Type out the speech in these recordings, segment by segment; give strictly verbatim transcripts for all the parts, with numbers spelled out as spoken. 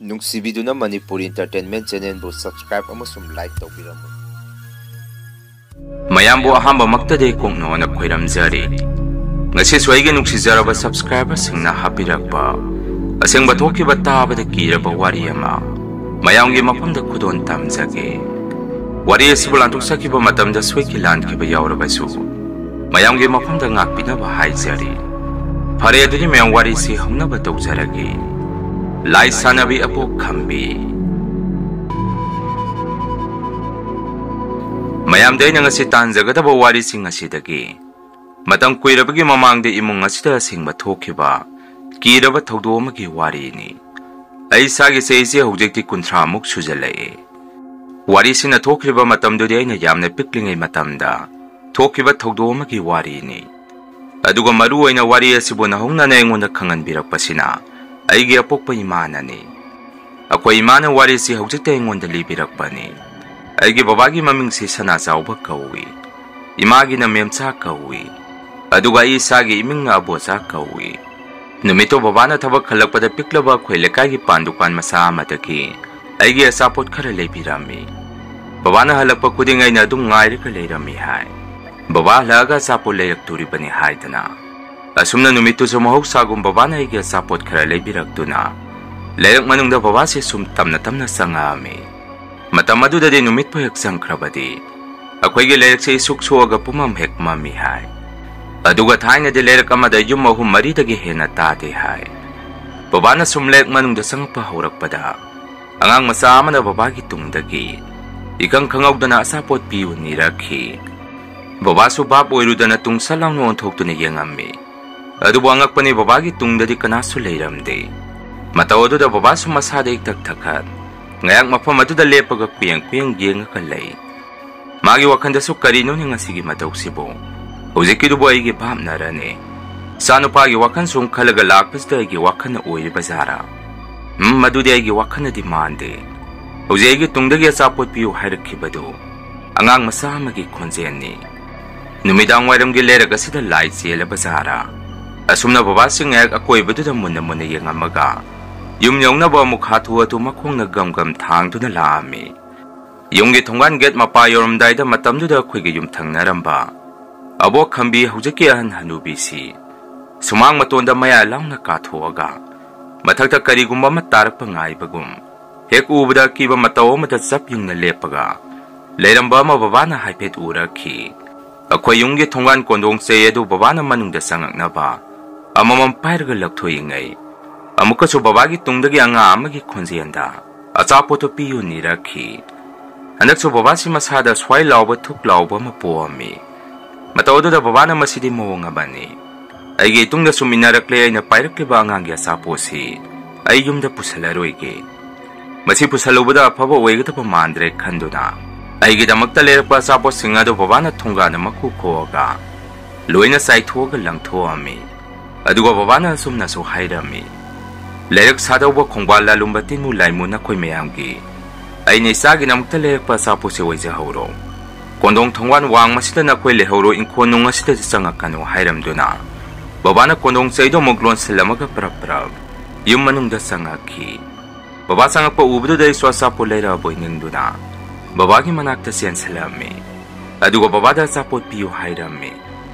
ꯅꯨꯡꯁꯤꯕꯤꯗꯨꯅ Manipur Entertainment Channelꯕꯨ subscribe ꯑꯃꯁꯨꯡ like ꯇꯧꯕꯤꯔꯝꯃꯨ꯫ ꯃꯌꯥꯝꯕꯨ ꯑꯍꯥꯟꯕꯃꯛꯇꯗꯤ ꯀꯣꯛꯅꯣꯅ ꯈꯣꯏꯔꯝꯖꯔꯤ꯫ ꯉꯁꯤꯁꯨ ꯑꯩꯒꯤ ꯅꯨꯡꯁꯤꯖꯔꯕ subscriberꯁꯤꯡꯅ ꯍꯥꯞꯄꯤꯔꯛꯄ ꯑꯁꯦꯡꯕ ꯊꯣꯛꯈꯤꯕ ꯇꯥꯕꯗ ꯀꯤꯔꯕ ꯋꯥꯔꯤ ꯑꯃ ꯃꯌꯥꯝꯒꯤ ꯃꯐꯝꯗ ꯈꯨꯗꯣꯜ ꯇꯝꯖꯒꯦ꯫ ꯋꯥꯔꯤ ꯑꯁꯤꯕꯨ ꯂꯥꯟꯊꯣꯛꯆꯈꯤꯕ ꯃꯇꯝꯗ ꯁꯣꯏꯈꯤ ꯂꯥꯟꯈꯤꯕ ꯌꯥꯎꯔꯕꯁꯨ ꯃꯌꯥꯝꯒꯤ ꯃꯐꯝꯗ ꯉꯥꯛꯄꯤꯅꯕ ꯍꯥꯏꯖꯔꯤ꯫ ꯐꯔꯦ, ꯑꯗꯨꯗꯤ ꯃꯌꯥꯝ ꯋꯥꯔꯤꯁꯤ ꯍꯧꯅꯕ ꯇꯧꯖꯔꯒꯦ꯫ ꯂꯥꯏ ꯁꯥꯟꯅꯕꯤ ꯑꯕꯣꯛ ꯈꯝꯕꯤ꯫ ꯃꯌꯥꯝꯗ ꯑꯩꯅ ꯉꯁꯤ ꯇꯥꯟꯖꯒꯗꯕ ꯋꯥꯔꯤꯁꯤꯡ ꯑꯁꯤꯗꯒꯤ ꯃꯇꯝ ꯀꯨꯏꯔꯕꯒꯤ ꯃꯃꯥꯡꯗ ꯏꯃꯨꯡ ꯑꯁꯤꯗ ꯑꯁꯦꯡꯕ ꯊꯣꯛꯈꯤꯕ ꯀꯤꯔꯕ ꯊꯧꯗꯣꯛ ꯑꯃꯒꯤ ꯋꯥꯔꯤꯅꯤ꯫ ꯑꯩ ꯏꯁꯥꯒꯤ ꯆꯍꯤꯁꯦ ꯍꯧꯖꯤꯛꯇꯤ ꯀꯨꯟꯊ꯭ꯔꯥ ꯃꯨꯛ ꯁꯨꯖꯜꯂꯛꯑꯦ꯫ ꯋꯥꯔꯤꯁꯤꯅ ꯊꯣꯛꯈ꯭ꯔꯤꯕ ꯃꯇꯝꯗꯨꯗꯤ ꯑꯩꯅ ꯌꯥꯝꯅ ꯄꯤꯛꯂꯤꯉꯩ ꯃꯇꯝꯗ ꯊꯣꯛꯈꯤꯕ ꯊꯧꯗꯣꯛ ꯑꯃꯒꯤ ꯋꯥꯔꯤꯅꯤ꯫ ꯑꯗꯨꯒ ꯃꯔꯨ ꯑꯣꯏꯅ ꯋꯥꯔꯤ ꯑꯁꯤꯕꯨ ꯅꯧꯍꯧꯅꯅ ꯑꯩꯉꯣꯟꯗ ꯈꯪꯍꯟꯕꯤꯔꯛꯄꯁꯤꯅ ꯑꯩꯒꯤ ꯑꯄꯣꯛꯄ ꯏꯃꯥꯅꯅꯤ꯫ ꯑꯩꯈꯣꯏ ꯏꯃꯥꯅ ꯋꯥꯔꯤꯁꯤ ꯍꯧꯖꯤꯛꯇ ꯑꯩꯉꯣꯟꯗ ꯂꯤꯕꯤꯔꯛꯄꯅꯤ꯫ ꯑꯩꯒꯤ ꯕꯕꯥꯒꯤ ꯃꯃꯤꯡꯁꯤ ꯁꯅꯥꯆꯥꯎꯕ ꯀꯧꯏ꯫ ꯏꯃꯥꯒꯤꯅ ꯃꯦꯝꯆꯥ ꯀꯧꯏ꯫ ꯑꯗꯨꯒ ꯑꯩ ꯏꯁꯥꯒꯤ ꯏꯃꯤꯡꯅ ꯑꯕꯣꯆꯥ ꯀꯧꯏ꯫ ꯅꯨꯃꯤꯠꯇꯣ ꯕꯕꯥꯅ ꯊꯕꯛ ꯍꯜꯂꯛꯄꯗ ꯄꯤꯛꯂꯕ ꯑꯩꯈꯣꯏ ꯂꯩꯀꯥꯏꯒꯤ ꯄꯥꯟ ꯗꯨꯀꯥꯟ ꯃꯆꯥ ꯑꯃꯗꯒꯤ ꯑꯩꯒꯤ ꯑꯆꯥꯄꯣꯠ ꯈꯔ ꯂꯩꯕꯤꯔꯝꯃꯤ꯫ ꯕꯕꯥꯅ ꯍꯜꯂꯛꯄ ꯈꯨꯗꯤꯡ ꯑꯩꯅ ꯑꯗꯨꯝ ꯉꯥꯏꯔꯒ ꯂꯩꯔꯝꯃꯤ ꯍꯥꯏ꯫ ꯕꯕꯥ ꯍꯜꯂꯛꯑꯒ ꯑꯆꯥꯄꯣꯠ ꯂꯩꯔꯛꯇꯣꯔꯤꯕꯅꯤ ꯍꯥꯏꯗꯅ꯫ ꯑꯁꯨꯝꯅ ꯅꯨꯃꯤꯠꯇꯨꯁꯨ ꯃꯍꯧꯁꯥꯒꯨꯝ ꯕꯕꯥꯅ ꯑꯩꯒꯤ ꯑꯆꯥꯄꯣꯠ ꯈꯔ ꯂꯩꯕꯤꯔꯛꯇꯨꯅ ꯂꯩꯔꯛ ꯃꯅꯨꯡꯗ ꯕꯕꯥꯁꯦ ꯁꯨꯝ ꯇꯞꯅ ꯇꯞꯅ ꯆꯪꯉꯛꯑꯝꯃꯤ꯫ ꯃꯇꯝ ꯑꯗꯨꯗꯗꯤ ꯅꯨꯃꯤꯠꯄꯨ ꯍꯦꯛ ꯆꯪꯈ꯭ꯔꯕꯗꯤ ꯑꯩꯈꯣꯏꯒꯤ ꯂꯩꯔꯛꯁꯦ ꯏꯁꯨꯛ ꯁꯣꯛꯑꯒ ꯄꯨꯝꯃꯝ ꯍꯦꯛ ꯃꯝꯃꯤ ꯍꯥꯏ꯫ ꯑꯗꯨꯒ ꯊꯥꯏꯅꯗꯤ ꯂꯩꯔꯛ ꯑꯃꯗ ꯌꯨꯝ ꯑꯍꯨꯝ ꯃꯔꯤꯗꯒꯤ ꯍꯦꯟꯅ ꯇꯥꯗꯦ ꯍꯥꯏ꯫ ꯕꯕꯥꯅ ꯁꯨꯝ ꯂꯩꯔꯛ ꯃꯅꯨꯡꯗ ꯆꯪꯉꯛꯄ ꯍꯧꯔꯛꯄꯗ ꯑꯉꯥꯡ ꯃꯆꯥ ꯑꯃꯅ ꯕꯕꯥꯒꯤ ꯇꯨꯡꯗꯒꯤ ꯏꯈꯪ ꯈꯪꯍꯧꯗꯅ ꯑꯆꯥꯄꯣꯠ ꯄꯤꯌꯨ ꯅꯤꯔꯛꯈꯤ꯫ ꯕꯕꯥꯁꯨ ꯚꯥꯞ ꯑꯣꯏꯔꯨꯗꯅ ꯇꯨꯡ ꯁꯠ ꯂꯥꯎꯅ ꯑꯣꯟꯊꯣꯛꯇꯨꯅ ꯌꯦꯡꯉꯝꯃꯤ꯫ ꯑꯗꯨꯕꯨ ꯑꯉꯛꯄꯅꯤ, ꯕꯕꯥꯒꯤ ꯇꯨꯡꯗꯗꯤ ꯀꯅꯥꯁꯨ ꯂꯩꯔꯝꯗꯦ꯫ ꯃꯇꯧ ꯑꯗꯨꯗ ꯕꯕꯥꯁꯨ ꯃꯁꯥꯗ ꯏꯊꯛ ꯊꯛꯀꯠ ꯉꯥꯏꯍꯥꯛ ꯃꯐꯝ ꯑꯗꯨꯗ ꯂꯦꯞꯄꯒ ꯀꯨꯌꯦꯡ ꯀꯨꯌꯦꯡ ꯌꯦꯡꯉꯒ ꯂꯩ꯫ ꯃꯥꯒꯤ ꯋꯥꯈꯜꯗꯁꯨ ꯀꯔꯤꯅꯣꯅꯦ ꯉꯁꯤꯒꯤ ꯃꯇꯧꯁꯤꯕꯨ? ꯍꯧꯖꯤꯛꯀꯤꯗꯨꯕꯨ ꯑꯩꯒꯤ ꯚꯥꯞꯅꯔꯅꯦ? ꯏꯆꯥꯅꯨꯄꯥꯒꯤ ꯋꯥꯈꯜ ꯁꯨꯝ ꯈꯜꯂꯒ ꯂꯥꯛꯄꯁꯤꯗ ꯑꯩꯒꯤ ꯋꯥꯈꯜꯅ ꯑꯣꯏꯔꯤꯕ ꯖꯥꯔꯥ? ꯎꯝ, ꯃꯗꯨꯗꯤ ꯑꯩꯒꯤ ꯋꯥꯈꯜꯅꯗꯤ ꯃꯥꯟꯗꯦ꯫ ꯍꯧꯖꯤꯛ ꯑꯩꯒꯤ ꯇꯨꯡꯗꯒꯤ ꯑꯆꯥꯄꯣꯠ ꯄꯤꯌꯨ ꯍꯥꯏꯔꯛꯈꯤꯕꯗꯨ ꯑꯉꯥꯡ ꯃꯆꯥ ꯑꯃꯒꯤ ꯈꯣꯟꯖꯦꯜꯅꯤ꯫ ꯅꯨꯃꯤꯗꯥꯡ ꯋꯥꯏꯔꯝꯒꯤ ꯂꯩꯔꯛ ꯑꯁꯤꯗ ꯂꯥꯏ ꯆꯦꯜꯂꯕ ꯖꯥꯔꯥ? ꯑꯁꯨꯝꯅ ꯕꯕꯥꯁꯤ ꯉꯥꯏꯍꯥꯛ ꯑꯀꯣꯏꯕꯗꯨꯗ ꯃꯨꯟꯅ ꯃꯨꯟꯅ ꯌꯦꯡꯉꯝꯃꯒ ꯌꯨꯝ ꯌꯧꯅꯕ ꯑꯃꯨꯛ ꯍꯥꯊꯨ ꯍꯥꯊꯨ ꯃꯈꯣꯡꯅ ꯒꯝ ꯒꯝ ꯊꯥꯡꯗꯨꯅ ꯂꯥꯛꯑꯝꯃꯤ꯫ ꯌꯨꯝꯒꯤ ꯊꯣꯡꯒꯥꯟ ꯒꯦꯠ ꯃꯄꯥ ꯌꯧꯔꯝꯗꯥꯏꯗ ꯃꯇꯝꯗꯨꯗ ꯑꯩꯈꯣꯏꯒ ꯌꯨꯝꯊꯪꯅꯔꯝꯕ ꯑꯕꯣꯛ ꯈꯝꯕꯤ, ꯍꯧꯖꯤꯛꯀꯤ ꯑꯍꯟ ꯍꯅꯨꯕꯤꯁꯤ ꯁꯨꯃꯥꯡ ꯃꯇꯣꯟꯗ ꯃꯌꯥ ꯂꯥꯎꯅ ꯀꯥꯊꯣꯛꯑꯒ ꯃꯊꯛꯇ ꯀꯔꯤꯒꯨꯝꯕ ꯑꯃ ꯇꯥꯔꯛꯄ ꯉꯥꯏꯕꯒꯨꯝ, ꯍꯦꯛ ꯎꯕꯗ ꯑꯀꯤꯕ ꯃꯇꯧ ꯑꯃꯗ ꯆꯞ ꯌꯨꯡꯅ ꯂꯦꯞꯄꯒ ꯂꯩꯔꯝꯕ ꯑꯃ ꯕꯕꯥꯅ ꯍꯥꯏꯐꯦꯠ ꯎꯔꯛꯈꯤ꯫ ꯑꯩꯈꯣꯏ ꯌꯨꯝꯒꯤ ꯊꯣꯡꯒꯥꯟ ꯀꯣꯟꯗꯣꯡ ꯆꯩ ꯑꯗꯨ ꯕꯕꯥꯅ ꯃꯅꯨꯡꯗ ꯆꯪꯉꯛꯅꯕ ꯑꯃꯃꯝ ꯄꯥꯏꯔꯒ ꯂꯧꯊꯣꯛꯏꯉꯩ, ꯑꯃꯨꯛꯀꯁꯨ ꯕꯕꯥꯒꯤ ꯇꯨꯡꯗꯒꯤ ꯑꯉꯥꯡ ꯑꯃꯒꯤ ꯈꯣꯟꯖꯦꯜꯗ ꯑꯆꯥꯄꯣꯠꯇꯨ ꯄꯤꯌꯨ ꯅꯤꯔꯛꯈꯤ꯫ ꯍꯟꯗꯛꯁꯨ ꯕꯕꯥꯁꯤ ꯃꯁꯥꯗ ꯁ꯭ꯋꯥꯏ ꯂꯥꯎꯕ ꯊꯨꯛ ꯂꯥꯎꯕ ꯑꯃ ꯄꯣꯛꯑꯝꯃꯤ꯫ ꯃꯇꯧ ꯑꯗꯨꯗ ꯕꯕꯥꯅ "ꯃꯁꯤꯗꯤ ꯃꯑꯣꯡ ꯑꯃꯅꯤ꯫ ꯑꯩꯒꯤ ꯏꯇꯨꯡꯗ ꯁꯨꯝ ꯏꯟꯅꯔꯛꯂꯦ, ꯑꯩꯅ ꯄꯥꯏꯔꯛꯂꯤꯕ ꯑꯉꯥꯡꯒꯤ ꯑꯆꯥꯄꯣꯠꯁꯤ ꯑꯩ ꯌꯨꯝꯗ ꯄꯨꯁꯜꯂꯔꯣꯏꯒꯦ꯫ ꯃꯁꯤ ꯄꯨꯁꯜꯂꯨꯕꯗ ꯑꯐꯕ ꯑꯣꯏꯒꯗꯕ ꯃꯥꯟꯗ꯭ꯔꯦ" ꯈꯟꯗꯨꯅ ꯑꯩꯒꯤꯗꯃꯛꯇ ꯂꯩꯔꯛꯄ ꯑꯆꯥꯄꯣꯠꯁꯤꯡ ꯑꯗꯨ ꯕꯕꯥꯅ ꯊꯣꯡꯒꯥꯟꯗ ꯃꯀꯨ ꯈꯣꯛꯑꯒ ꯂꯣꯏꯅ ꯆꯥꯏꯊꯣꯛꯑꯒ ꯂꯪꯊꯣꯛꯑꯝꯃꯤ꯫ ꯑꯗꯨꯒ ꯕꯕꯥꯅ ꯑꯁꯨꯝꯅꯁꯨ ꯍꯥꯏꯔꯝꯃꯤ, "ꯂꯥꯏꯔꯤꯛ ꯁꯥꯗꯧꯕ ꯈꯣꯡꯕꯥꯜ ꯂꯥꯂꯨꯝꯕ ꯇꯤꯟꯃꯨ ꯂꯥꯏꯃꯨ ꯅꯈꯣꯏ ꯃꯌꯥꯝꯒꯤ ꯑꯩꯅ ꯏꯆꯥꯒꯤꯗꯃꯛꯇ ꯂꯩꯔꯛꯄ ꯑꯆꯥꯄꯣꯠꯁꯦ ꯑꯣꯏꯖꯍꯧꯔꯣ꯫ ꯀꯣꯟꯗꯣꯡ ꯊꯣꯡꯒꯥꯟ ꯋꯥꯡ ꯃꯁꯤꯗ ꯅꯈꯣꯏ ꯂꯩꯍꯧꯔꯣ, ꯏꯪꯈꯣꯜ ꯅꯨꯡ ꯑꯁꯤꯗꯗꯤ ꯆꯪꯉꯛꯀꯅꯨ" ꯍꯥꯏꯔꯝꯗꯨꯅ ꯕꯕꯥꯅ ꯀꯣꯟꯗꯣꯡ ꯆꯩꯗꯣ ꯑꯃꯨꯛ ꯂꯣꯟꯁꯤꯜꯂꯝꯃꯒ ꯄ꯭ꯔꯞ ꯄ꯭ꯔꯞ ꯌꯨꯝ ꯃꯅꯨꯡꯗ ꯆꯪꯉꯛꯈꯤ꯫ ꯕꯕꯥ ꯆꯪꯉꯛꯄ ꯎꯕꯗꯨꯗ ꯑꯩꯁꯨ ꯑꯆꯥꯄꯣꯠ ꯂꯩꯔꯛꯑꯕꯣꯏ ꯅꯤꯡꯗꯨꯅ ꯕꯕꯥꯒꯤ ꯃꯅꯥꯛꯇ ꯆꯦꯟꯁꯤꯜꯂꯝꯃꯤ꯫ ꯑꯗꯨꯒ ꯕꯕꯥꯗ ꯑꯆꯥꯄꯣꯠ ꯄꯤꯌꯨ ꯍꯥꯏꯔꯝꯃꯤ꯫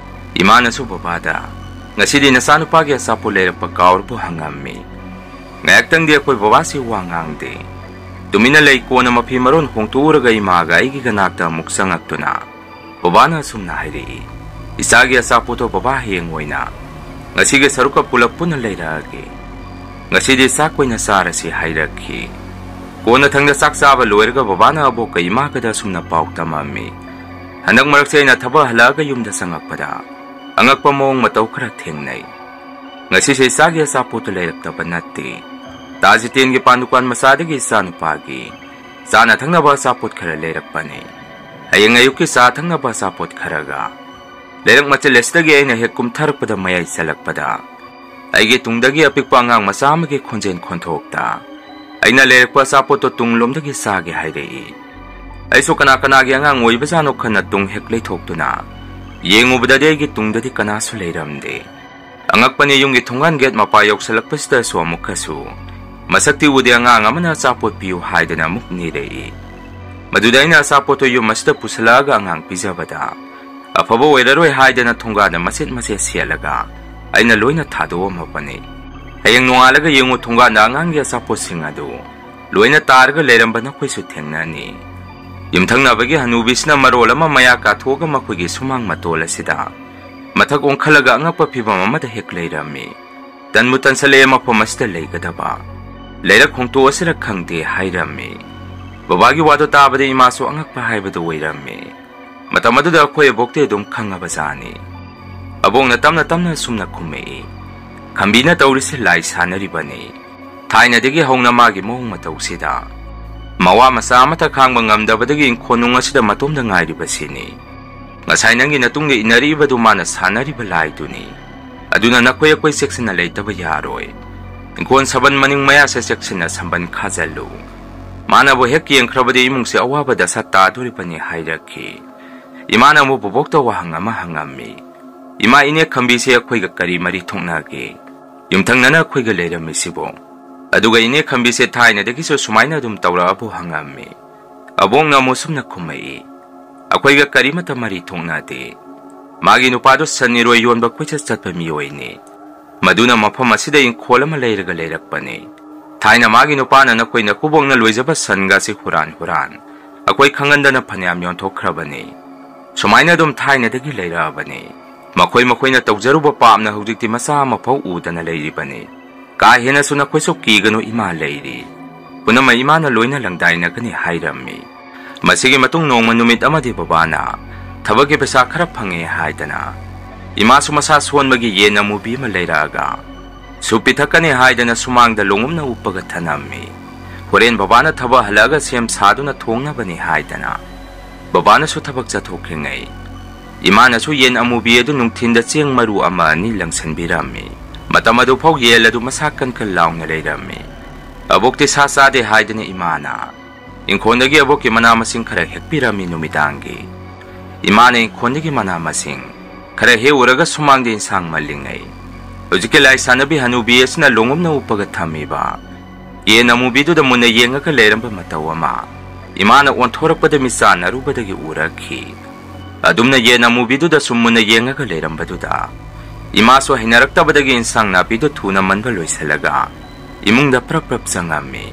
ꯏꯃꯥꯅꯁꯨ ꯕꯕꯥꯗ, "ꯉꯁꯤꯗꯤ ꯅꯆꯥꯅꯨꯄꯥꯒꯤ ꯑꯆꯥꯄꯣꯠ ꯂꯩꯔꯛꯄ ꯀꯥꯎꯔꯕꯣ?" ꯍꯪꯉꯝꯃꯤ꯫ ꯉꯥꯏꯍꯥꯛꯇꯪꯗꯤ ꯑꯩꯈꯣꯏ ꯕꯕꯥꯁꯤ ꯋꯥ ꯉꯥꯡꯗꯦ꯫ ꯇꯨꯃꯤꯟꯅ ꯂꯩ꯫ ꯀꯣꯟꯅ ꯃꯐꯤ ꯃꯔꯣꯟ ꯍꯣꯡꯗꯣꯛꯎꯔꯒ ꯏꯃꯥꯒ ꯑꯩꯒꯤ ꯅꯥꯛꯇ ꯑꯃꯨꯛ ꯆꯪꯉꯛꯇꯨꯅ ꯕꯕꯥꯅ ꯑꯁꯨꯝꯅ ꯍꯥꯏꯔꯛꯏ, "ꯏꯆꯥꯒꯤ ꯑꯆꯥꯄꯣꯠꯇꯣ ꯕꯕꯥ ꯍꯌꯦꯡ ꯑꯣꯏꯅ ꯉꯁꯤꯒꯤ ꯁꯔꯨꯛꯀ ꯄꯨꯂꯞ ꯄꯨꯟꯅ ꯂꯩꯔꯛꯑꯒꯦ꯫ ꯉꯁꯤꯗꯤ ꯆꯥꯛ ꯑꯣꯏꯅ ꯆꯥꯔꯁꯤ" ꯍꯥꯏꯔꯛꯈꯤ꯫ ꯀꯣꯟꯅꯊꯪꯗ ꯆꯥꯛ ꯆꯥꯕ ꯂꯣꯏꯔꯒ ꯕꯕꯥꯅ ꯑꯕꯣꯛꯀ ꯏꯃꯥꯒꯗ ꯑꯁꯨꯝꯅ ꯄꯥꯎ ꯇꯝꯃꯝꯃꯤ, "ꯍꯟꯗꯛ ꯃꯔꯛꯁꯦ ꯑꯩꯅ ꯊꯕꯛ ꯍꯜꯂꯛꯑꯒ ꯌꯨꯝꯗ ꯆꯪꯉꯛꯄꯗ ꯑꯉꯛꯄ ꯃꯑꯣꯡ ꯃꯇꯧ ꯈꯔ ꯊꯦꯡꯅꯩ꯫ ꯉꯁꯤꯁꯦ ꯏꯆꯥꯒꯤ ꯑꯆꯥꯄꯣꯠꯇꯨ ꯂꯩꯔꯛꯇꯕ ꯅꯠꯇꯦ꯫ ꯇꯥ ꯖꯤꯇꯦꯟꯒꯤ ꯄꯥꯟ ꯗꯨꯀꯥꯟ ꯃꯆꯥꯗꯒꯤ ꯏꯆꯥꯅꯨꯄꯥꯒꯤ ꯆꯥꯅ ꯊꯛꯅꯕ ꯑꯆꯥꯄꯣꯠ ꯈꯔ ꯂꯩꯔꯛꯄꯅꯤ꯫ ꯍꯌꯦꯡ ꯑꯌꯨꯛꯀꯤ ꯆꯥ ꯊꯛꯅꯕ ꯑꯆꯥꯄꯣꯠ ꯈꯔꯒ ꯂꯩꯔꯛ ꯃꯆꯤꯜ ꯑꯁꯤꯗꯒꯤ ꯑꯩꯅ ꯍꯦꯛ ꯀꯨꯝꯊꯔꯛꯄꯗ ꯃꯌꯥꯏ ꯆꯜꯂꯛꯄꯗ ꯑꯩꯒꯤ ꯇꯨꯡꯗꯒꯤ ꯑꯄꯤꯛꯄ ꯑꯉꯥꯡ ꯃꯆꯥ ꯑꯃꯒꯤ ꯈꯣꯟꯖꯦꯜ ꯈꯣꯟꯊꯣꯛꯇ ꯑꯩꯅ ꯂꯩꯔꯛꯄ ꯑꯆꯥꯄꯣꯠꯇꯣ ꯇꯨꯡꯂꯣꯝꯗꯒꯤ ꯆꯥꯒꯦ" ꯍꯥꯏꯔꯛꯏ꯫ ꯑꯩꯁꯨ ꯀꯅꯥ ꯀꯅꯥꯒꯤ ꯑꯉꯥꯡ ꯑꯣꯏꯕꯖꯥꯠꯅꯣ ꯈꯟꯅ ꯇꯨꯡ ꯍꯦꯛ ꯂꯩꯊꯣꯛꯇꯨꯅ ꯌꯦꯡꯉꯨꯕꯗꯗꯤ ꯑꯩꯒꯤ ꯇꯨꯡꯗꯗꯤ ꯀꯅꯥꯁꯨ ꯂꯩꯔꯝꯗꯦ꯫ ꯑꯉꯛꯄꯅꯤ, ꯌꯨꯝꯒꯤ ꯊꯣꯡꯒꯥꯟ ꯒꯦꯠ ꯃꯄꯥ ꯌꯧꯁꯜꯂꯛꯄꯁꯤꯗꯁꯨ ꯑꯃꯨꯛꯀꯁꯨ ꯃꯁꯛꯇꯤ ꯎꯗꯦ, ꯑꯉꯥꯡ ꯑꯃꯅ ꯑꯆꯥꯄꯣꯠ ꯄꯤꯌꯨ ꯍꯥꯏꯗꯅ ꯑꯃꯨꯛ ꯅꯤꯔꯛꯏ꯫ ꯃꯗꯨꯗ ꯑꯩꯅ ꯑꯆꯥꯄꯣꯠꯇꯨ ꯌꯨꯝ ꯑꯁꯤꯗ ꯄꯨꯁꯤꯜꯂꯛꯑꯒ ꯑꯉꯥꯡ ꯄꯤꯖꯕꯗ, ꯑꯐꯕ ꯑꯣꯏꯔꯔꯣꯏ ꯍꯥꯏꯗꯅ ꯊꯣꯡꯒꯥꯟꯗ ꯃꯆꯦꯠ ꯃꯆꯦꯠ ꯁꯦꯠꯂꯒ ꯑꯩꯅ ꯂꯣꯏꯅ ꯊꯥꯗꯣꯛꯑꯝꯃꯕꯅꯤ꯫ ꯍꯌꯦꯡ ꯅꯣꯡꯉꯥꯜꯂꯒ ꯌꯦꯡꯉꯨ, ꯊꯣꯡꯒꯥꯟꯗ ꯑꯉꯥꯡꯒꯤ ꯑꯆꯥꯄꯣꯠꯁꯤꯡ ꯑꯗꯨ ꯂꯣꯏꯅ ꯇꯥꯔꯒ ꯂꯩꯔꯝꯕ ꯅꯈꯣꯏꯁꯨ ꯊꯦꯡꯅꯅꯤ꯫ ꯌꯨꯝꯊꯪꯅꯕꯒꯤ ꯍꯅꯨꯕꯤꯁꯤꯅ ꯃꯔꯣꯜ ꯑꯃ ꯃꯌꯥ ꯀꯥꯊꯣꯛꯑꯒ ꯃꯈꯣꯏꯒꯤ ꯁꯨꯃꯥꯡ ꯃꯇꯣꯜ ꯑꯁꯤꯗ ꯃꯊꯛ ꯑꯣꯟꯈꯠꯂꯒ ꯑꯉꯛꯄ ꯐꯤꯕꯝ ꯑꯃꯗ ꯍꯦꯛ ꯂꯩꯔꯝꯃꯤ꯫ "ꯇꯟꯕꯨ ꯇꯟꯁꯜꯂꯛꯑꯦ ꯃꯐꯝ ꯑꯁꯤꯗ ꯂꯩꯒꯗꯕ꯫ ꯂꯩꯔꯛ ꯍꯣꯡꯇꯣꯛꯑꯁꯤꯔ ꯈꯪꯗꯦ" ꯍꯥꯏꯔꯝꯃꯤ꯫ ꯕꯕꯥꯒꯤ ꯋꯥꯗꯣ ꯇꯥꯕꯗ ꯏꯃꯥꯁꯨ ꯑꯉꯛꯄ ꯍꯥꯏꯕꯗꯨ ꯑꯣꯏꯔꯝꯃꯤ꯫ ꯃꯇꯝ ꯑꯗꯨꯗ ꯑꯩꯈꯣꯏ ꯑꯕꯣꯛꯇꯤ ꯑꯗꯨꯝ ꯈꯪꯉꯕꯖꯥꯠꯅꯤ꯫ ꯑꯕꯣꯛꯅ ꯇꯞꯅ ꯇꯞꯅ ꯑꯁꯨꯝꯅ ꯈꯨꯝꯃꯛꯏ, "ꯈꯝꯕꯤꯅ ꯇꯧꯔꯤꯁꯦ ꯂꯥꯏ ꯁꯥꯟꯅꯔꯤꯕꯅꯤ꯫ ꯊꯥꯏꯅꯗꯒꯤ ꯍꯧꯅ ꯃꯥꯒꯤ ꯃꯑꯣꯡ ꯃꯇꯧꯁꯤꯗ ꯃꯋꯥ ꯃꯆꯥ ꯑꯃꯠꯇ ꯈꯥꯡꯕ ꯉꯝꯗꯕꯗꯒꯤ ꯏꯪꯈꯣꯜ ꯅꯨꯡ ꯑꯁꯤꯗ ꯃꯇꯣꯝꯗ ꯉꯥꯏꯔꯤꯕꯁꯤꯅꯤ꯫ ꯉꯁꯥꯏ ꯅꯪꯒꯤ ꯅꯇꯨꯡꯗ ꯏꯟꯅꯔꯤꯕꯗꯨ ꯃꯥꯅ ꯁꯥꯟꯅꯔꯤꯕ ꯂꯥꯏꯗꯨꯅꯤ꯫ ꯑꯗꯨꯅ ꯅꯈꯣꯏ ꯑꯩꯈꯣꯏ ꯆꯦꯛꯁꯤꯟꯅ ꯂꯩꯇꯕ ꯌꯥꯔꯣꯏ꯫ ꯏꯪꯈꯣꯜ ꯁꯥꯕꯟ ꯃꯅꯤꯡ ꯃꯌꯥꯁꯦ ꯆꯦꯛꯁꯤꯟꯅ ꯁꯝꯕꯟ ꯈꯥꯖꯤꯜꯂꯨ꯫ ꯃꯥꯅꯕꯨ ꯍꯦꯛ ꯌꯦꯡꯈ꯭ꯔꯕꯗꯤ ꯏꯃꯨꯡꯁꯦ ꯑꯋꯥꯕ ꯗꯁꯥ ꯇꯥꯗꯣꯔꯤꯕꯅꯤ" ꯍꯥꯏꯔꯛꯈꯤ꯫ ꯏꯃꯥꯅ ꯑꯃꯨꯛ ꯕꯣꯕꯣꯛꯇ ꯋꯥꯍꯪ ꯑꯃ ꯍꯪꯉꯝꯃꯤ꯫ "ꯏꯃꯥ, ꯏꯅꯦ ꯈꯝꯕꯤꯁꯦ ꯑꯩꯈꯣꯏꯒ ꯀꯔꯤ ꯃꯔꯤ ꯊꯣꯛꯅꯒꯦ? ꯌꯨꯝꯊꯪꯅꯅ ꯑꯩꯈꯣꯏꯒ ꯂꯩꯔꯝꯃꯤꯁꯤꯕꯣ?" ꯑꯗꯨꯒ ꯏꯅꯦ ꯈꯝꯕꯤꯁꯦ ꯊꯥꯏꯅꯗꯒꯤꯁꯨ ꯁꯨꯃꯥꯏꯅ ꯑꯗꯨꯝ ꯇꯧꯔꯛꯑꯕꯣ ꯍꯪꯉꯝꯃꯤ꯫ ꯑꯕꯣꯛꯅ ꯑꯃꯨꯛ ꯁꯨꯝꯅ ꯈꯨꯝꯃꯛꯏ, "ꯑꯩꯈꯣꯏꯒ ꯀꯔꯤꯃꯠꯇ ꯃꯔꯤ ꯊꯣꯛꯅꯗꯦ꯫ ꯃꯥꯒꯤ ꯅꯨꯄꯥꯗꯨ ꯁꯟ ꯏꯔꯣꯏ ꯌꯣꯟꯕ ꯀꯣꯏꯆꯠ ꯆꯠꯄ ꯃꯤꯑꯣꯏꯅꯤ꯫ ꯃꯗꯨꯅ ꯃꯐꯝ ꯑꯁꯤꯗ ꯏꯪꯈꯣꯜ ꯑꯃ ꯂꯩꯔꯒ ꯂꯩꯔꯛꯄꯅꯤ꯫ ꯊꯥꯏꯅ ꯃꯥꯒꯤ ꯅꯨꯄꯥꯅ ꯅꯈꯣꯏ ꯅꯀꯨꯕꯣꯛꯅ ꯂꯣꯏꯖꯕ ꯁꯟꯒꯁꯤ ꯍꯨꯔꯥꯟ ꯍꯨꯔꯥꯟ ꯑꯩꯈꯣꯏ ꯈꯪꯍꯟꯗꯅ ꯐꯅꯌꯥꯝ ꯌꯣꯟꯊꯣꯛꯈ꯭ꯔꯕꯅꯤ꯫ ꯁꯨꯃꯥꯏꯅ ꯑꯗꯨꯝ ꯊꯥꯏꯅꯗꯒꯤ ꯂꯩꯔꯛꯑꯕꯅꯤ꯫ ꯃꯈꯣꯏ ꯃꯈꯣꯏꯅ ꯇꯧꯖꯔꯨꯕ ꯄꯥꯞꯅ ꯍꯧꯖꯤꯛꯇꯤ ꯃꯆꯥ ꯑꯃꯐꯥꯎ ꯎꯗꯅ ꯂꯩꯔꯤꯕꯅꯤ꯫ ꯀꯥ ꯍꯦꯟꯅꯁꯨ ꯅꯈꯣꯏꯁꯨ ꯀꯤꯒꯅꯨ, ꯏꯃꯥ ꯂꯩꯔꯤ꯫ ꯄꯨꯝꯅꯃꯛ ꯏꯃꯥꯅ ꯂꯣꯏꯅ ꯂꯪꯗꯥꯏꯅꯒꯅꯤ" ꯍꯥꯏꯔꯝꯃꯤ꯫ ꯃꯁꯤꯒꯤ ꯃꯇꯨꯡ ꯅꯣꯡꯃ ꯅꯨꯃꯤꯠ ꯑꯃꯗꯤ ꯕꯕꯥꯅ ꯊꯕꯛꯀꯤ ꯄꯩꯁꯥ ꯈꯔ ꯐꯪꯉꯦ ꯍꯥꯏꯗꯅ ꯏꯃꯥꯁꯨ ꯃꯁꯥ ꯁꯣꯟꯕꯒꯤ ꯌꯦꯟ ꯑꯃꯨꯕꯤ ꯑꯃ ꯂꯩꯔꯛꯑꯒ ꯁꯨꯞ ꯄꯤꯊꯛꯀꯅꯤ ꯍꯥꯏꯗꯅ ꯁꯨꯃꯥꯡꯗ ꯂꯣꯡꯎꯞꯅ ꯎꯞꯄꯒ ꯊꯅꯝꯃꯤ꯫ ꯍꯣꯔꯦꯟ ꯕꯕꯥꯅ ꯊꯕꯛ ꯍꯜꯂꯛꯑꯒ ꯁꯦꯝ ꯁꯥꯗꯨꯅ ꯊꯣꯡꯅꯕꯅꯤ ꯍꯥꯏꯗꯅ ꯕꯕꯥꯅꯁꯨ ꯊꯕꯛ ꯆꯠꯊꯣꯛꯈ꯭ꯔꯤꯉꯩ ꯏꯃꯥꯅꯁꯨ ꯌꯦꯟ ꯑꯃꯨꯕꯤ ꯑꯗꯨ ꯅꯨꯡꯊꯤꯟꯗ ꯆꯦꯡ ꯃꯔꯨ ꯑꯃ ꯑꯅꯤ ꯂꯪꯁꯟꯕꯤꯔꯝꯃꯤ꯫ ꯃꯇꯝ ꯑꯗꯨꯐꯥꯎ ꯌꯦꯟ ꯑꯗꯨ ꯃꯁꯥ ꯀꯟ ꯀꯟ ꯂꯥꯎꯅ ꯂꯩꯔꯝꯃꯤ꯫ ꯑꯕꯣꯛꯇꯤ ꯁꯥ ꯆꯥꯗꯦ ꯍꯥꯏꯗꯅ ꯏꯃꯥꯅ ꯏꯪꯈꯣꯜꯗꯒꯤ ꯑꯕꯣꯛꯀꯤ ꯃꯅꯥ ꯃꯁꯤꯡ ꯈꯔ ꯍꯦꯛꯄꯤꯔꯝꯃꯤ ꯅꯨꯃꯤꯗꯥꯡꯒꯤ꯫ ꯏꯃꯥꯅ ꯏꯪꯈꯣꯜꯗꯒꯤ ꯃꯅꯥ ꯃꯁꯤꯡ ꯈꯔ ꯍꯦꯛꯎꯔꯒ ꯁꯨꯃꯥꯡꯗ ꯏꯟꯁꯥꯡ ꯃꯜꯂꯤꯉꯩ, ꯍꯧꯖꯤꯛꯀꯤ ꯂꯥꯏ ꯁꯥꯟꯅꯕꯤ ꯍꯅꯨꯕꯤ ꯑꯁꯤꯅ ꯂꯣꯡꯎꯞꯅ ꯎꯞꯄꯒ ꯊꯝꯃꯤꯕ ꯌꯦꯟ ꯑꯃꯨꯕꯤꯗꯨꯗ ꯃꯨꯟꯅ ꯌꯦꯡꯉꯒ ꯂꯩꯔꯝꯕ ꯃꯇꯧ ꯑꯃ ꯏꯃꯥꯅ ꯑꯣꯟꯊꯣꯔꯛꯄꯗ ꯃꯤꯠꯆꯥꯟꯅꯔꯨꯕꯗꯒꯤ ꯎꯔꯛꯈꯤ꯫ ꯑꯗꯨꯝꯅ ꯌꯦꯟ ꯑꯃꯨꯕꯤꯗꯨꯗ ꯁꯨꯝ ꯃꯨꯟꯅ ꯌꯦꯡꯉꯒ ꯂꯩꯔꯝꯕꯗꯨꯗ ꯏꯃꯥꯁꯨ ꯍꯩꯅꯔꯛꯇꯕꯗꯒꯤ ꯏꯟꯁꯥꯡ ꯅꯥꯄꯤꯗꯨ ꯊꯨꯅ ꯃꯟꯕ ꯂꯣꯏꯁꯤꯜꯂꯒ ꯏꯃꯨꯡꯗ ꯄ꯭ꯔꯞ ꯄ꯭ꯔꯞ ꯆꯪꯉꯝꯃꯤ꯫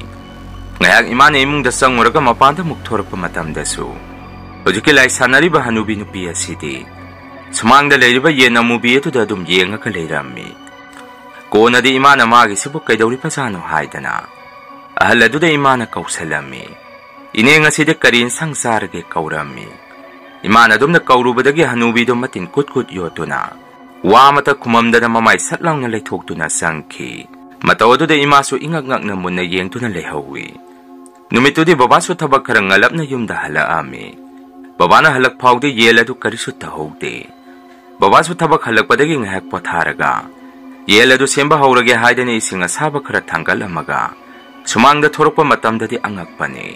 ꯉꯥꯏꯍꯥꯛ ꯏꯃꯥꯅ ꯏꯃꯨꯡꯗ ꯆꯪꯉꯨꯔꯒ ꯃꯄꯥꯟꯗ ꯑꯃꯨꯛ ꯊꯣꯔꯛꯄ ꯃꯇꯝꯗꯁꯨ ꯍꯧꯖꯤꯛꯀꯤ ꯂꯥꯏ ꯁꯥꯟꯅꯔꯤꯕ ꯍꯅꯨꯕꯤ ꯅꯨꯄꯤ ꯑꯁꯤꯗꯤ ꯁꯨꯃꯥꯡꯗ ꯂꯩꯔꯤꯕ ꯌꯦꯟ ꯑꯃꯨꯕꯤ ꯑꯗꯨꯗ ꯑꯗꯨꯝ ꯌꯦꯡꯉꯒ ꯂꯩꯔꯝꯃꯤ꯫ ꯀꯣꯟꯅꯗꯤ ꯏꯃꯥꯅ ꯃꯥꯒꯤꯁꯤꯕꯨ ꯀꯩꯗꯧꯔꯤꯕꯖꯥꯠꯅꯣ ꯍꯥꯏꯗꯅ ꯑꯍꯜ ꯑꯗꯨꯗ ꯏꯃꯥꯅ ꯀꯧꯁꯜꯂꯝꯃꯤ꯫ "ꯏꯅꯦ, ꯉꯁꯤꯗꯤ ꯀꯔꯤ ꯏꯟꯁꯥꯡ ꯆꯥꯔꯒꯦ?" ꯀꯧꯔꯝꯃꯤ꯫ ꯏꯃꯥꯅ ꯑꯗꯨꯝꯅ ꯀꯧꯔꯨꯕꯗꯒꯤ ꯍꯅꯨꯕꯤꯗꯨ ꯃꯇꯤꯟ ꯀꯨꯠ ꯀꯨꯠ ꯌꯣꯠꯇꯨꯅ ꯋꯥ ꯑꯃꯠꯇ ꯈꯨꯝꯃꯝꯗꯅ ꯃꯃꯥꯏ ꯁꯠ ꯂꯥꯎꯅ ꯂꯩꯊꯣꯛꯇꯨꯅ ꯆꯪꯈꯤ꯫ ꯃꯇꯧ ꯑꯗꯨꯗ ꯏꯃꯥꯁꯨ ꯏꯉꯛ ꯉꯛꯅ ꯃꯨꯟꯅ ꯌꯦꯡꯗꯨꯅ ꯂꯩꯍꯧꯏ꯫ ꯅꯨꯃꯤꯠꯇꯨꯗꯤ ꯕꯕꯥꯁꯨ ꯊꯕꯛ ꯈꯔ ꯉꯜꯂꯞꯅ ꯌꯨꯝꯗ ꯍꯜꯂꯛꯑꯝꯃꯤ꯫ ꯕꯕꯥꯅ ꯍꯜꯂꯛ ꯐꯥꯎꯗꯤ ꯌꯦꯟ ꯑꯗꯨ ꯀꯔꯤꯁꯨ ꯇꯧꯍꯧꯗꯦ꯫ ꯕꯕꯥꯁꯨ ꯊꯕꯛ ꯍꯜꯂꯛꯄꯗꯒꯤ ꯉꯥꯏꯍꯥꯛ ꯄꯣꯊꯥꯔꯒ ꯌꯦꯟ ꯑꯗꯨ ꯁꯦꯝꯕ ꯍꯧꯔꯒꯦ ꯍꯥꯏꯗꯅ ꯏꯁꯤꯡ ꯑꯁꯥꯕ ꯈꯔ ꯊꯥꯡꯒꯠꯂꯝꯃꯒ ꯁꯨꯃꯥꯡꯗ ꯊꯣꯔꯛꯄ ꯃꯇꯝꯗꯗꯤ ꯑꯉꯛꯄꯅꯤ꯫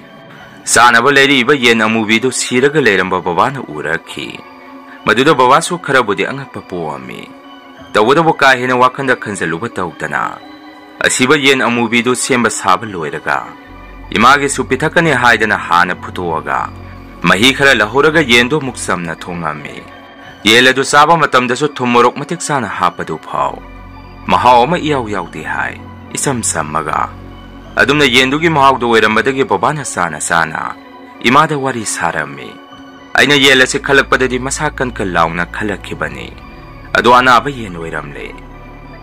ꯆꯥꯅꯕ ꯂꯩꯔꯛꯏꯕ ꯌꯦꯟ ꯑꯃꯨꯕꯤꯗꯨ ꯁꯤꯔꯒ ꯂꯩꯔꯝꯕ ꯕꯕꯥꯅ ꯎꯔꯛꯈꯤ꯫ ꯃꯗꯨꯗ ꯕꯕꯥꯁꯨ ꯈꯔꯕꯨꯗꯤ ꯑꯉꯛꯄ ꯄꯣꯛꯑꯝꯃꯤ꯫ ꯇꯧꯕꯇꯕꯨ ꯀꯥ ꯍꯦꯟꯅ ꯋꯥꯈꯜꯗ ꯈꯟꯖꯜꯂꯨꯕ ꯇꯧꯗꯅ ꯑꯁꯤꯕ ꯌꯦꯟ ꯑꯃꯨꯕꯤꯗꯨ ꯁꯦꯝꯕ ꯁꯥꯕ ꯂꯣꯏꯔꯒ ꯏꯃꯥꯒꯤꯁꯨ ꯄꯤꯊꯛꯀꯅꯤ ꯍꯥꯏꯗꯅ ꯍꯥꯟꯅ ꯐꯨꯠꯇꯣꯛꯑꯒ ꯃꯍꯤ ꯈꯔ ꯂꯧꯍꯧꯔꯒ ꯌꯦꯟꯗꯨ ꯑꯃꯨꯛ ꯆꯝꯅ ꯊꯣꯡꯉꯝꯃꯤ꯫ ꯌꯦꯟ ꯑꯗꯨ ꯆꯥꯕ ꯃꯇꯝꯗꯁꯨ ꯊꯨꯝ ꯃꯣꯔꯣꯛ ꯃꯇꯤꯛ ꯆꯥꯅ ꯍꯥꯞꯄꯗꯨ ꯐꯥꯎ ꯃꯍꯥꯎ ꯑꯃ ꯏꯌꯥꯎ ꯌꯥꯎꯗꯦ ꯍꯥꯏ, ꯏꯆꯝ ꯆꯝꯃꯒ꯫ ꯑꯗꯨꯝꯅ ꯌꯦꯟꯗꯨꯒꯤ ꯃꯍꯥꯎꯗꯨ ꯑꯣꯏꯔꯝꯕꯗꯒꯤ ꯕꯕꯥꯅ ꯆꯥꯅ ꯆꯥꯅ ꯏꯃꯥꯗ ꯋꯥꯔꯤ ꯁꯥꯔꯝꯃꯤ꯫ ꯑꯩꯅ ꯌꯦꯟ ꯑꯁꯤ ꯈꯜꯂꯛꯄꯗꯗꯤ ꯃꯁꯥ ꯀꯟ ꯀꯟ ꯂꯥꯎꯅ ꯈꯜꯂꯛꯈꯤꯕꯅꯤ꯫ ꯑꯗꯣ ꯑꯅꯥꯕ ꯌꯦꯟ ꯑꯣꯏꯔꯝꯂꯦ꯫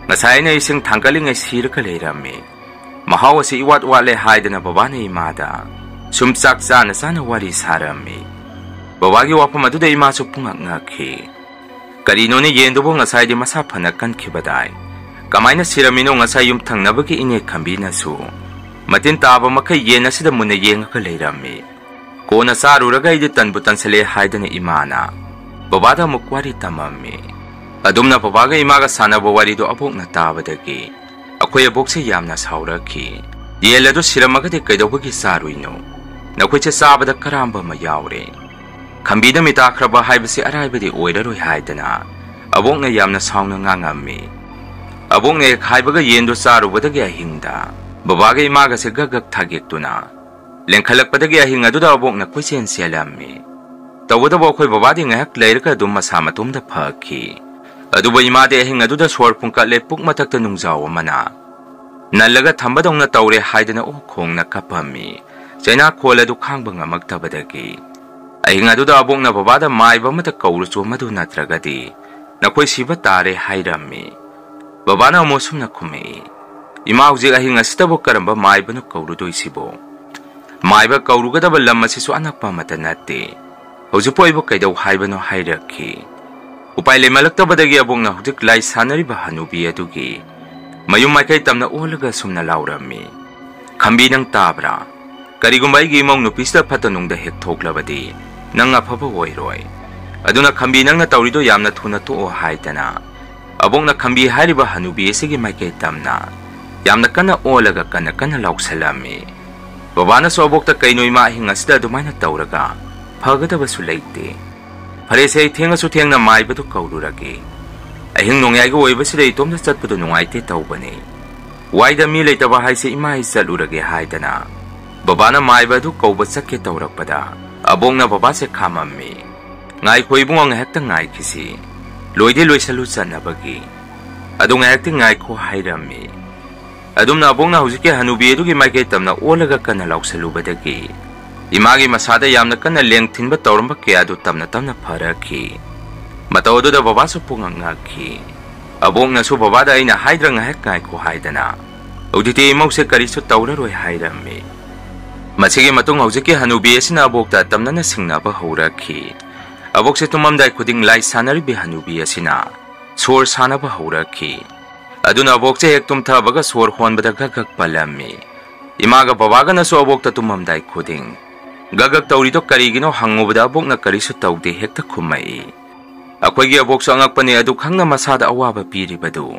ꯉꯁꯥꯏ ꯑꯩꯅ ꯏꯁꯤꯡ ꯊꯥꯡꯒꯠꯂꯤꯉꯩ ꯁꯤꯔꯒ ꯂꯩꯔꯝꯃꯤ꯫ ꯃꯍꯥꯎ ꯑꯁꯤ ꯏꯋꯥꯠ ꯋꯥꯠꯂꯦ ꯍꯥꯏꯗꯅ ꯕꯕꯥꯅ ꯏꯃꯥꯗ ꯁꯨꯝ ꯆꯥꯛ ꯆꯥꯅ ꯆꯥꯅ ꯋꯥꯔꯤ ꯁꯥꯔꯝꯃꯤ꯫ ꯕꯕꯥꯒꯤ ꯋꯥꯐꯝ ꯑꯗꯨꯗ ꯏꯃꯥꯁꯨ ꯄꯨꯡꯉꯛ ꯉꯛꯈꯤ꯫ ꯀꯔꯤꯅꯣꯅꯦ, ꯌꯦꯟꯗꯨꯕꯨ ꯉꯁꯥꯏꯗꯤ ꯃꯁꯥ ꯐꯅ ꯀꯟꯈꯤꯕꯗꯥꯏ? ꯀꯃꯥꯏꯅ ꯁꯤꯔꯝꯃꯤꯅꯣ? ꯉꯁꯥꯏ ꯌꯨꯝ ꯊꯪꯅꯕꯒꯤ ꯏꯅꯦ ꯈꯝꯕꯤꯅꯁꯨ ꯃꯇꯤꯟ ꯇꯥꯕ ꯃꯈꯩ ꯌꯦꯟ ꯑꯁꯤꯗ ꯃꯨꯟꯅ ꯌꯦꯡꯉꯒ ꯂꯩꯔꯝꯃꯤ꯫ ꯀꯣꯟꯅ ꯆꯥꯔꯨꯔꯒ ꯑꯩꯗꯤ ꯇꯟꯕꯨ ꯇꯟꯁꯤꯜꯂꯛꯑꯦ ꯍꯥꯏꯗꯅ ꯏꯃꯥꯅ ꯕꯕꯥꯗ ꯑꯃꯨꯛ ꯋꯥꯔꯤ ꯇꯝꯃꯝꯃꯤ꯫ ꯑꯗꯨꯝꯅ ꯕꯕꯥꯒ ꯏꯃꯥꯒ ꯁꯥꯟꯅꯕ ꯋꯥꯔꯤꯗꯨ ꯑꯕꯣꯛꯅ ꯇꯥꯕꯗꯒꯤ ꯑꯩꯈꯣꯏ ꯑꯕꯣꯛꯁꯦ ꯌꯥꯝꯅ ꯁꯥꯎꯔꯛꯈꯤ꯫ "ꯌꯦꯟ ꯑꯗꯨ ꯁꯤꯔꯝꯃꯒꯗꯤ ꯀꯩꯗꯧꯕꯒꯤ ꯆꯥꯔꯨꯏꯅꯣ? ꯅꯈꯣꯏꯁꯦ ꯆꯥꯕꯗ ꯀꯔꯥꯝꯕ ꯑꯃ ꯌꯥꯎꯔꯦ꯫ ꯈꯝꯕꯤꯗ ꯃꯤꯇꯥꯈ꯭ꯔꯕ ꯍꯥꯏꯕꯁꯤ ꯑꯔꯥꯏꯕꯗꯤ ꯑꯣꯏꯔꯔꯣꯏ" ꯍꯥꯏꯗꯅ ꯑꯕꯣꯛꯅ ꯌꯥꯝꯅ ꯁꯥꯎꯅ ꯉꯥꯡꯉꯝꯃꯤ꯫ ꯑꯕꯣꯛꯅ ꯍꯦꯛ ꯍꯥꯏꯕꯒ ꯌꯦꯟꯗꯨ ꯆꯥꯔꯨꯕꯗꯒꯤ ꯑꯍꯤꯡꯗ ꯕꯕꯥꯒ ꯏꯃꯥꯒꯁꯦ ꯒꯛ ꯒꯛ ꯊꯥꯒꯦꯛꯇꯨꯅ ꯂꯦꯡꯈꯠꯂꯛꯄꯗꯒꯤ ꯑꯍꯤꯡ ꯑꯗꯨꯗ ꯑꯕꯣꯛꯅ ꯀꯣꯏꯆꯦꯟ ꯆꯦꯜꯂꯝꯃꯤ꯫ ꯇꯧꯕꯇꯕꯨ ꯑꯩꯈꯣꯏ ꯕꯕꯥꯗꯤ ꯉꯥꯏꯍꯥꯛ ꯂꯩꯔꯒ ꯑꯗꯨꯝ ꯃꯁꯥ ꯃꯇꯣꯝꯗ ꯐꯈꯤ꯫ ꯑꯗꯨꯕꯨ ꯏꯃꯥꯗꯤ ꯑꯍꯤꯡ ꯑꯗꯨꯗ ꯁꯣꯔ ꯐꯨꯟꯀꯠꯂꯦ, ꯄꯨꯛ ꯃꯊꯛꯇ ꯅꯨꯡꯖꯥꯎ ꯑꯃꯅ ꯅꯜꯂꯒ ꯊꯝꯕꯗꯧꯅ ꯇꯧꯔꯦ ꯍꯥꯏꯗꯅ ꯑꯣꯛ ꯈꯣꯡꯅ ꯀꯞꯄꯝꯃꯤ꯫ ꯆꯩꯅꯥꯈꯣꯜ ꯑꯗꯨ ꯈꯥꯡꯕ ꯉꯝꯃꯛꯇꯕꯗꯒꯤ ꯑꯍꯤꯡ ꯑꯗꯨꯗ ꯑꯕꯣꯛꯅ ꯕꯕꯥꯗ ꯃꯥꯏꯕ ꯑꯃꯗ ꯀꯧꯔꯨꯆꯣ, ꯃꯗꯨ ꯅꯠꯇ꯭ꯔꯒꯗꯤ ꯅꯈꯣꯏ ꯁꯤꯕ ꯇꯥꯔꯦ ꯍꯥꯏꯔꯝꯃꯤ꯫ ꯕꯕꯥꯅ ꯑꯃꯨꯛ ꯁꯨꯝꯅ ꯈꯨꯝꯃꯛꯏ, "ꯏꯃꯥ ꯍꯧꯖꯤꯛ ꯑꯍꯤꯡ ꯑꯁꯤꯗꯕꯨ ꯀꯔꯝꯕ ꯃꯥꯏꯕꯅꯣ ꯀꯧꯔꯨꯗꯣꯏꯁꯤꯕꯣ? ꯃꯥꯏꯕ ꯀꯧꯔꯨꯒꯗꯕ ꯂꯝ ꯑꯁꯤꯁꯨ ꯑꯅꯛꯄ ꯑꯃꯠꯇ ꯅꯠꯇꯦ꯫ ꯍꯧꯖꯤꯛꯄꯨ ꯑꯩꯕꯨ ꯀꯩꯗꯧ ꯍꯥꯏꯕꯅꯣ?" ꯍꯥꯏꯔꯛꯈꯤ꯫ ꯎꯄꯥꯏ ꯂꯩꯃꯜꯂꯛꯇꯕꯗꯒꯤ ꯑꯕꯣꯛꯅ ꯍꯧꯖꯤꯛ ꯂꯥꯏ ꯁꯥꯟꯅꯔꯤꯕ ꯍꯅꯨꯕꯤ ꯑꯗꯨꯒꯤ ꯃꯌꯨꯝ ꯃꯥꯏꯀꯩ ꯇꯝꯅ ꯑꯣꯜꯂꯒ ꯁꯨꯝꯅ ꯂꯥꯎꯔꯝꯃꯤ, "ꯈꯝꯕꯤ, ꯅꯪ ꯇꯥꯕ꯭ꯔꯥ? ꯀꯔꯤꯒꯨꯝꯕ ꯑꯩꯒꯤ ꯏꯃꯧ ꯅꯨꯄꯤꯁꯤꯗ ꯐꯠꯇ ꯅꯨꯡꯗ ꯍꯦꯛ ꯊꯣꯛꯂꯕꯗꯤ ꯅꯪ ꯑꯐꯕ ꯑꯣꯏꯔꯣꯏ꯫ ꯑꯗꯨꯅ ꯈꯝꯕꯤ, ꯅꯪꯅ ꯇꯧꯔꯤꯗꯣ ꯌꯥꯝꯅ ꯊꯨꯅ ꯇꯣꯛꯑꯣ" ꯍꯥꯏꯗꯅ ꯑꯕꯣꯛꯅ ꯈꯝꯕꯤ ꯍꯥꯏꯔꯤꯕ ꯍꯅꯨꯕꯤ ꯑꯁꯤꯒꯤ ꯃꯥꯏꯀꯩ ꯇꯝꯅ ꯌꯥꯝꯅ ꯀꯟꯅ ꯑꯣꯜꯂꯒ ꯀꯟꯅ ꯀꯟꯅ ꯂꯥꯎꯁꯜꯂꯝꯃꯤ꯫ ꯕꯕꯥꯅꯁꯨ ꯑꯕꯣꯛꯇ, "ꯀꯩꯅꯣ ꯏꯃꯥ, ꯑꯍꯤꯡ ꯑꯁꯤꯗ ꯑꯗꯨꯃꯥꯏꯅ ꯇꯧꯔꯒ ꯐꯒꯗꯕꯁꯨ ꯂꯩꯇꯦ꯫ ꯐꯔꯦꯁꯦ, ꯑꯩ ꯊꯦꯡꯉꯁꯨ ꯊꯦꯡꯅ ꯃꯥꯏꯕꯗꯨ ꯀꯧꯔꯨꯔꯒꯦ꯫ ꯑꯍꯤꯡ ꯅꯣꯡꯌꯥꯏꯒ ꯑꯣꯏꯕꯁꯤꯗ ꯏꯇꯣꯝꯇ ꯆꯠꯄꯗꯨ ꯅꯨꯡꯉꯥꯏꯇꯦ ꯇꯧꯕꯅꯤ꯫ ꯋꯥꯏꯗ ꯃꯤ ꯂꯩꯇꯕ ꯍꯥꯏꯁꯦ, ꯏꯃꯥ, ꯑꯩ ꯆꯠꯂꯨꯔꯒꯦ" ꯍꯥꯏꯗꯅ ꯕꯕꯥꯅ ꯃꯥꯏꯕ ꯑꯗꯨ ꯀꯧꯕ ꯆꯠꯀꯦ ꯇꯧꯔꯛꯄꯗ ꯑꯕꯣꯛꯅ ꯕꯕꯥꯁꯦ ꯈꯥꯝꯃꯝꯃꯤ꯫ "ꯉꯥꯏꯈꯣ ꯏꯕꯨꯡꯉꯣ, ꯉꯥꯏꯍꯥꯛꯇ ꯉꯥꯏꯈꯤꯁꯤ꯫ ꯂꯣꯏꯗꯤ ꯂꯣꯏꯁꯜꯂꯨ ꯆꯠꯅꯕꯒꯤ꯫ ꯑꯗꯨ ꯉꯥꯏꯍꯥꯛꯇꯤ ꯉꯥꯏꯈꯣ" ꯍꯥꯏꯔꯝꯃꯤ꯫ ꯑꯗꯨꯝꯅ ꯑꯕꯣꯛꯅ ꯍꯧꯖꯤꯛꯀꯤ ꯍꯅꯨꯕꯤ ꯑꯗꯨꯒꯤ ꯃꯥꯏꯀꯩ ꯇꯝꯅ ꯑꯣꯜꯂꯒ ꯀꯟꯅ ꯂꯥꯎꯁꯜꯂꯨꯕꯗꯒꯤ ꯏꯃꯥꯒꯤ ꯃꯁꯥꯗ ꯌꯥꯝꯅ ꯀꯟꯅ ꯂꯦꯡ ꯊꯤꯟꯕ ꯇꯧꯔꯝꯕ ꯀꯌꯥꯗꯨ ꯇꯝꯅ ꯇꯝꯅ ꯐꯔꯛꯈꯤ꯫ ꯃꯇꯧ ꯑꯗꯨꯗ ꯕꯕꯥꯁꯨ ꯄꯨꯡꯉꯛ ꯉꯛꯈꯤ꯫ ꯑꯕꯣꯛꯅꯁꯨ ꯕꯕꯥꯗ "ꯑꯩꯅ ꯍꯥꯏꯗ꯭ꯔ ꯉꯥꯏꯍꯥꯛ ꯉꯥꯏꯈꯣ" ꯍꯥꯏꯗꯅ, "ꯍꯧꯖꯤꯛꯇꯤ ꯏꯃꯧꯁꯦ ꯀꯔꯤꯁꯨ ꯇꯧꯔꯔꯣꯏ" ꯍꯥꯏꯔꯝꯃꯤ꯫ ꯃꯁꯤꯒꯤ ꯃꯇꯨꯡ ꯍꯧꯖꯤꯛꯀꯤ ꯍꯅꯨꯕꯤ ꯑꯁꯤꯅ ꯑꯕꯣꯛꯇ ꯇꯝꯅꯅ ꯁꯤꯡꯅꯕ ꯍꯧꯔꯛꯈꯤ꯫ ꯑꯕꯣꯛꯁꯦ ꯇꯨꯝꯃꯝꯗꯥꯏ ꯈꯨꯗꯤꯡ ꯂꯥꯏ ꯁꯥꯟꯅꯔꯤꯕꯤ ꯍꯅꯨꯕꯤ ꯑꯁꯤꯅ ꯁꯣꯔ ꯁꯥꯟꯅꯕ ꯍꯧꯔꯛꯈꯤ꯫ ꯑꯗꯨꯅ ꯑꯕꯣꯛꯁꯦ ꯍꯦꯛ ꯇꯨꯝꯊꯕꯒ ꯁꯣꯔ ꯍꯣꯟꯕꯗ ꯒꯛ ꯒꯛ ꯄꯜꯂꯝꯃꯤ꯫ ꯏꯃꯥꯒ ꯕꯕꯥꯒꯅꯁꯨ ꯑꯕꯣꯛꯇ ꯇꯨꯝꯃꯝꯗꯥꯏ ꯈꯨꯗꯤꯡ, "ꯒꯛ ꯒꯛ ꯇꯧꯔꯤꯗꯣ ꯀꯔꯤꯒꯤꯅꯣ?" ꯍꯪꯉꯨꯕꯗ ꯑꯕꯣꯛꯅ ꯀꯔꯤꯁꯨ ꯇꯧꯗꯦ ꯍꯦꯛꯇ ꯈꯨꯝꯃꯛꯏ꯫ ꯑꯩꯈꯣꯏꯒꯤ ꯑꯕꯣꯛꯁꯨ ꯑꯉꯛꯄꯅꯤ, ꯑꯗꯨ ꯈꯪꯅ ꯃꯁꯥꯗ ꯑꯋꯥꯕ ꯄꯤꯔꯤꯕꯗꯨ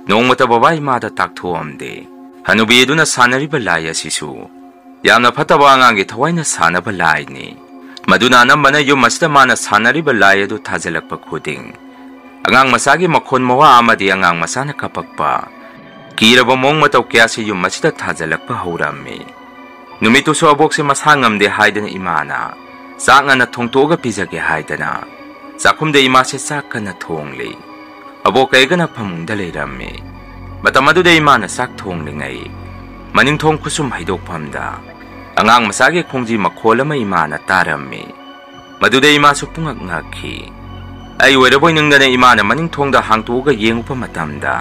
ꯅꯣꯡꯃꯇ ꯕꯕꯥ ꯏꯃꯥꯗ ꯇꯥꯛꯊꯣꯛꯑꯝꯗꯦ꯫ ꯍꯅꯨꯕꯤ ꯑꯗꯨꯅ ꯁꯥꯟꯅꯔꯤꯕ ꯂꯥꯏ ꯑꯁꯤꯁꯨ ꯌꯥꯝꯅ ꯐꯠꯇꯕ ꯑꯉꯥꯡꯒꯤ ꯊꯋꯥꯏꯅ ꯁꯥꯟꯅꯕ ꯂꯥꯏꯅꯤ꯫ ꯃꯗꯨꯅ ꯑꯅꯝꯕꯅ ꯌꯨꯝ ꯑꯁꯤꯗ ꯃꯥꯅ ꯁꯥꯟꯅꯔꯤꯕ ꯂꯥꯏ ꯑꯗꯨ ꯊꯥꯖꯤꯜꯂꯛꯄ ꯈꯨꯗꯤꯡ ꯑꯉꯥꯡ ꯃꯆꯥꯒꯤ ꯃꯈꯣꯟ ꯃꯋꯥ ꯑꯃꯗꯤ ꯑꯉꯥꯡ ꯃꯆꯥꯅ ꯀꯞꯄꯛꯄ, ꯀꯤꯔꯕ ꯃꯑꯣꯡ ꯃꯇꯧ ꯀꯌꯥꯁꯤ ꯌꯨꯝ ꯑꯁꯤꯗ ꯊꯥꯖꯤꯜꯂꯛꯄ ꯍꯧꯔꯝꯃꯤ꯫ ꯅꯨꯃꯤꯠꯇꯨꯁꯨ ꯑꯕꯣꯛꯁꯦ ꯃꯁꯥ ꯉꯝꯗꯦ ꯍꯥꯏꯗꯅ ꯏꯃꯥꯅ ꯆꯥꯛ ꯉꯟꯅ ꯊꯣꯡꯇꯣꯛꯑꯒ ꯄꯤꯖꯒꯦ ꯍꯥꯏꯗꯅ ꯆꯥꯛꯈꯨꯝꯗ ꯏꯃꯥꯁꯦ ꯆꯥꯛ ꯀꯟꯅ ꯊꯣꯡꯂꯤ꯫ ꯑꯕꯣꯛ ꯀꯩꯒꯅ ꯐꯃꯨꯡꯗ ꯂꯩꯔꯝꯃꯤ꯫ ꯃꯇꯝ ꯑꯗꯨꯗ ꯏꯃꯥꯅ ꯆꯥꯛ ꯊꯣꯡꯂꯤꯉꯩ ꯃꯅꯤꯡꯊꯣꯡ ꯈꯨꯁꯨꯝ ꯍꯩꯗꯣꯛꯐꯝꯗ ꯑꯉꯥꯡ ꯃꯆꯥꯒꯤ ꯈꯣꯡꯖꯤ ꯃꯈꯣꯜ ꯑꯃ ꯏꯃꯥꯅ ꯇꯥꯔꯝꯃꯤ꯫ ꯃꯗꯨꯗ ꯏꯃꯥꯁꯨ ꯄꯨꯡꯉꯛ ꯉꯛꯈꯤ꯫ ꯑꯩ ꯑꯣꯏꯔꯕꯣꯏ ꯅꯤꯡꯗꯅ ꯏꯃꯥꯅ ꯃꯅꯤꯡ ꯊꯣꯡꯗ ꯍꯥꯡꯇꯣꯛꯑꯒ ꯌꯦꯡꯉꯨꯕ ꯃꯇꯝꯗ,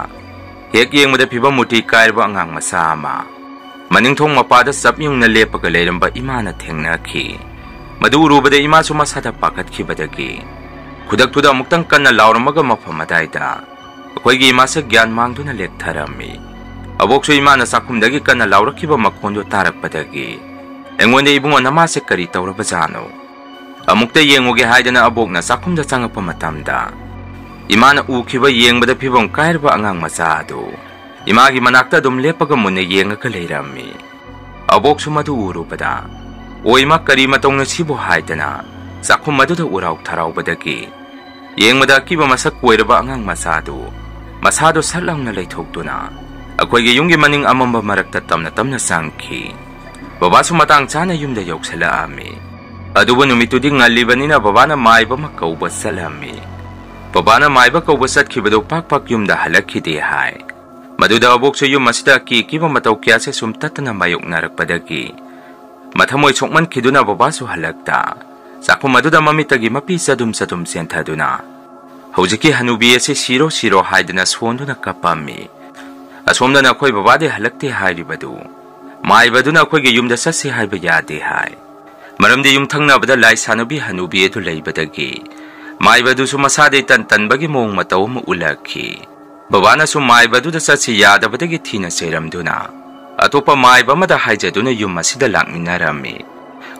ꯍꯦꯛ ꯌꯦꯡꯕꯗ ꯐꯤꯕꯝ ꯃꯨꯔꯇꯤ ꯀꯥꯏꯔꯕ ꯑꯉꯥꯡ ꯃꯆꯥ ꯑꯃ ꯃꯅꯤꯡ ꯊꯣꯡ ꯃꯄꯥꯗ ꯆꯞ ꯌꯨꯡꯅ ꯂꯦꯞꯄꯒ ꯂꯩꯔꯝꯕ ꯏꯃꯥꯅ ꯊꯦꯡꯅꯈꯤ꯫ ꯃꯗꯨ ꯎꯔꯨꯕꯗ ꯏꯃꯥꯁꯨ ꯃꯁꯥꯗ ꯄꯥꯈꯠꯈꯤꯕꯗꯒꯤ ꯈꯨꯗꯛꯇꯨꯗ ꯑꯃꯨꯛꯇꯪ ꯀꯟꯅ ꯂꯥꯎꯔꯝꯃꯒ ꯃꯐꯝ ꯑꯗꯥꯏꯗ ꯑꯩꯈꯣꯏꯒꯤ ꯏꯃꯥꯁꯦ ꯒ꯭ꯌꯥꯟ ꯃꯥꯡꯗꯨꯅ ꯂꯦꯞꯊꯔꯝꯃꯤ꯫ ꯑꯕꯣꯛꯁꯨ ꯏꯃꯥꯅ ꯆꯥꯛꯈꯨꯝꯗꯒꯤ ꯀꯟꯅ ꯂꯥꯎꯔꯛꯈꯤꯕ ꯃꯈꯣꯟꯗꯨ ꯇꯥꯔꯛꯄꯗꯒꯤ ꯑꯩꯉꯣꯟꯗ, "ꯏꯕꯨꯡꯉꯣ, ꯅꯃꯥꯁꯦ ꯀꯔꯤ ꯇꯧꯔꯕꯖꯥꯠꯅꯣ?" ꯑꯃꯨꯛꯇ ꯌꯦꯡꯉꯨꯒꯦ ꯍꯥꯏꯗꯅ ꯑꯕꯣꯛꯅ ꯆꯥꯛꯈꯨꯝꯗ ꯆꯪꯉꯛꯄ ꯃꯇꯝꯗ, ꯏꯃꯥꯅ ꯎꯈꯤꯕ ꯌꯦꯡꯕꯗ ꯐꯤꯕꯝ ꯀꯥꯏꯔꯕ ꯑꯉꯥꯡ ꯃꯆꯥ ꯑꯗꯨ ꯏꯃꯥꯒꯤ ꯃꯅꯥꯛꯇ ꯑꯗꯨꯝ ꯂꯦꯞꯄꯒ ꯃꯨꯟꯅ ꯌꯦꯡꯉꯒ ꯂꯩꯔꯝꯃꯤ꯫ ꯑꯕꯣꯛꯁꯨ ꯃꯗꯨ ꯎꯔꯨꯕꯗ, "ꯑꯣ ꯏꯃꯥ, ꯀꯔꯤ ꯃꯇꯧꯅꯣ ꯁꯤꯕꯨ?" ꯍꯥꯏꯗꯅ ꯆꯥꯛꯈꯨꯝ ꯑꯗꯨꯗ ꯎꯔꯥꯎ ꯊꯔꯥꯎꯕꯗꯒꯤ ꯌꯦꯡꯕꯗ ꯑꯀꯤꯕ ꯃꯁꯛ ꯑꯣꯏꯔꯕ ꯑꯉꯥꯡ ꯃꯆꯥꯗꯨ ꯃꯁꯥꯗꯨ ꯁꯠ ꯂꯥꯎꯅ ꯂꯩꯊꯣꯛꯇꯨꯅ ꯑꯩꯈꯣꯏꯒꯤ ꯌꯨꯝꯒꯤ ꯃꯅꯤꯡ ꯑꯃꯝꯕ ꯃꯔꯛꯇ ꯇꯞꯅ ꯇꯞꯅ ꯆꯪꯈꯤ꯫ ꯕꯕꯥꯁꯨ ꯃꯇꯥꯡ ꯆꯥꯅ ꯌꯨꯝꯗ ꯌꯧꯁꯤꯜꯂꯛꯑꯝꯃꯤ꯫ ꯑꯗꯨꯕꯨ ꯅꯨꯃꯤꯠꯇꯨꯗꯤ ꯉꯜꯂꯤꯕꯅꯤꯅ ꯕꯕꯥꯅ ꯃꯥꯏꯕ ꯑꯃ ꯀꯧꯕ ꯆꯠꯂꯝꯃꯤ꯫ ꯕꯕꯥꯅ ꯃꯥꯏꯕ ꯀꯧꯕ ꯆꯠꯈꯤꯕꯗꯨ ꯄꯥꯛ ꯄꯥꯛ ꯌꯨꯝꯗ ꯍꯜꯂꯛꯈꯤꯗꯦ ꯍꯥꯏ꯫ ꯃꯗꯨꯗ ꯑꯕꯣꯛꯁꯨ ꯌꯨꯝ ꯑꯁꯤꯗ ꯑꯀꯤ ꯑꯀꯤꯕ ꯃꯇꯧ ꯀꯌꯥꯁꯦ ꯁꯨꯝ ꯇꯠꯇꯅ ꯃꯥꯌꯣꯛꯅꯔꯛꯄꯗꯒꯤ ꯃꯊꯃꯣꯏ ꯁꯣꯛꯃꯟꯈꯤꯗꯨꯅ ꯕꯕꯥꯁꯨ ꯍꯜꯂꯛꯇ ꯆꯥꯛꯈꯨꯝ ꯑꯗꯨꯗ ꯃꯃꯤꯠꯇꯒꯤ ꯃꯄꯤ ꯆꯗꯨꯝ ꯆꯗꯨꯝ ꯆꯦꯟꯊꯗꯨꯅ ꯍꯧꯖꯤꯛꯀꯤ ꯍꯅꯨꯕꯤ ꯑꯁꯤ ꯁꯤꯔꯣ ꯁꯤꯔꯣ ꯍꯥꯏꯗꯅ ꯁꯣꯟꯗꯨꯅ ꯀꯞꯄꯝꯃꯤ꯫ ꯑꯁꯣꯝꯗꯅ ꯑꯩꯈꯣꯏ ꯕꯕꯥꯗꯤ ꯍꯜꯂꯛꯇꯦ ꯍꯥꯏꯔꯤꯕꯗꯨ ꯃꯥꯏꯕꯗꯨꯅ ꯑꯩꯈꯣꯏꯒꯤ ꯌꯨꯝꯗ ꯆꯠꯁꯤ ꯍꯥꯏꯕ ꯌꯥꯗꯦ ꯍꯥꯏ꯫ ꯃꯔꯝꯗꯤ ꯌꯨꯝꯊꯪꯅꯕꯗ ꯂꯥꯏ ꯁꯥꯟꯅꯕꯤ ꯍꯅꯨꯕꯤ ꯑꯗꯨ ꯂꯩꯕꯗꯒꯤ ꯃꯥꯏꯕꯗꯨꯁꯨ ꯃꯁꯥꯗ ꯏꯇꯟ ꯇꯟꯕꯒꯤ ꯃꯑꯣꯡ ꯃꯇꯧ ꯑꯃ ꯎꯠꯂꯛꯈꯤ꯫ ꯕꯕꯥꯅꯁꯨ ꯃꯥꯏꯕꯗꯨꯗ ꯆꯠꯁꯤ ꯌꯥꯗꯕꯗꯒꯤ ꯊꯤꯅ ꯆꯩꯔꯝꯗꯨꯅ ꯑꯇꯣꯞꯄ ꯃꯥꯏꯕ ꯑꯃꯗ ꯍꯥꯏꯖꯗꯨꯅ ꯌꯨꯝ ꯑꯁꯤꯗ ꯂꯥꯛꯃꯤꯟꯅꯔꯝꯃꯤ꯫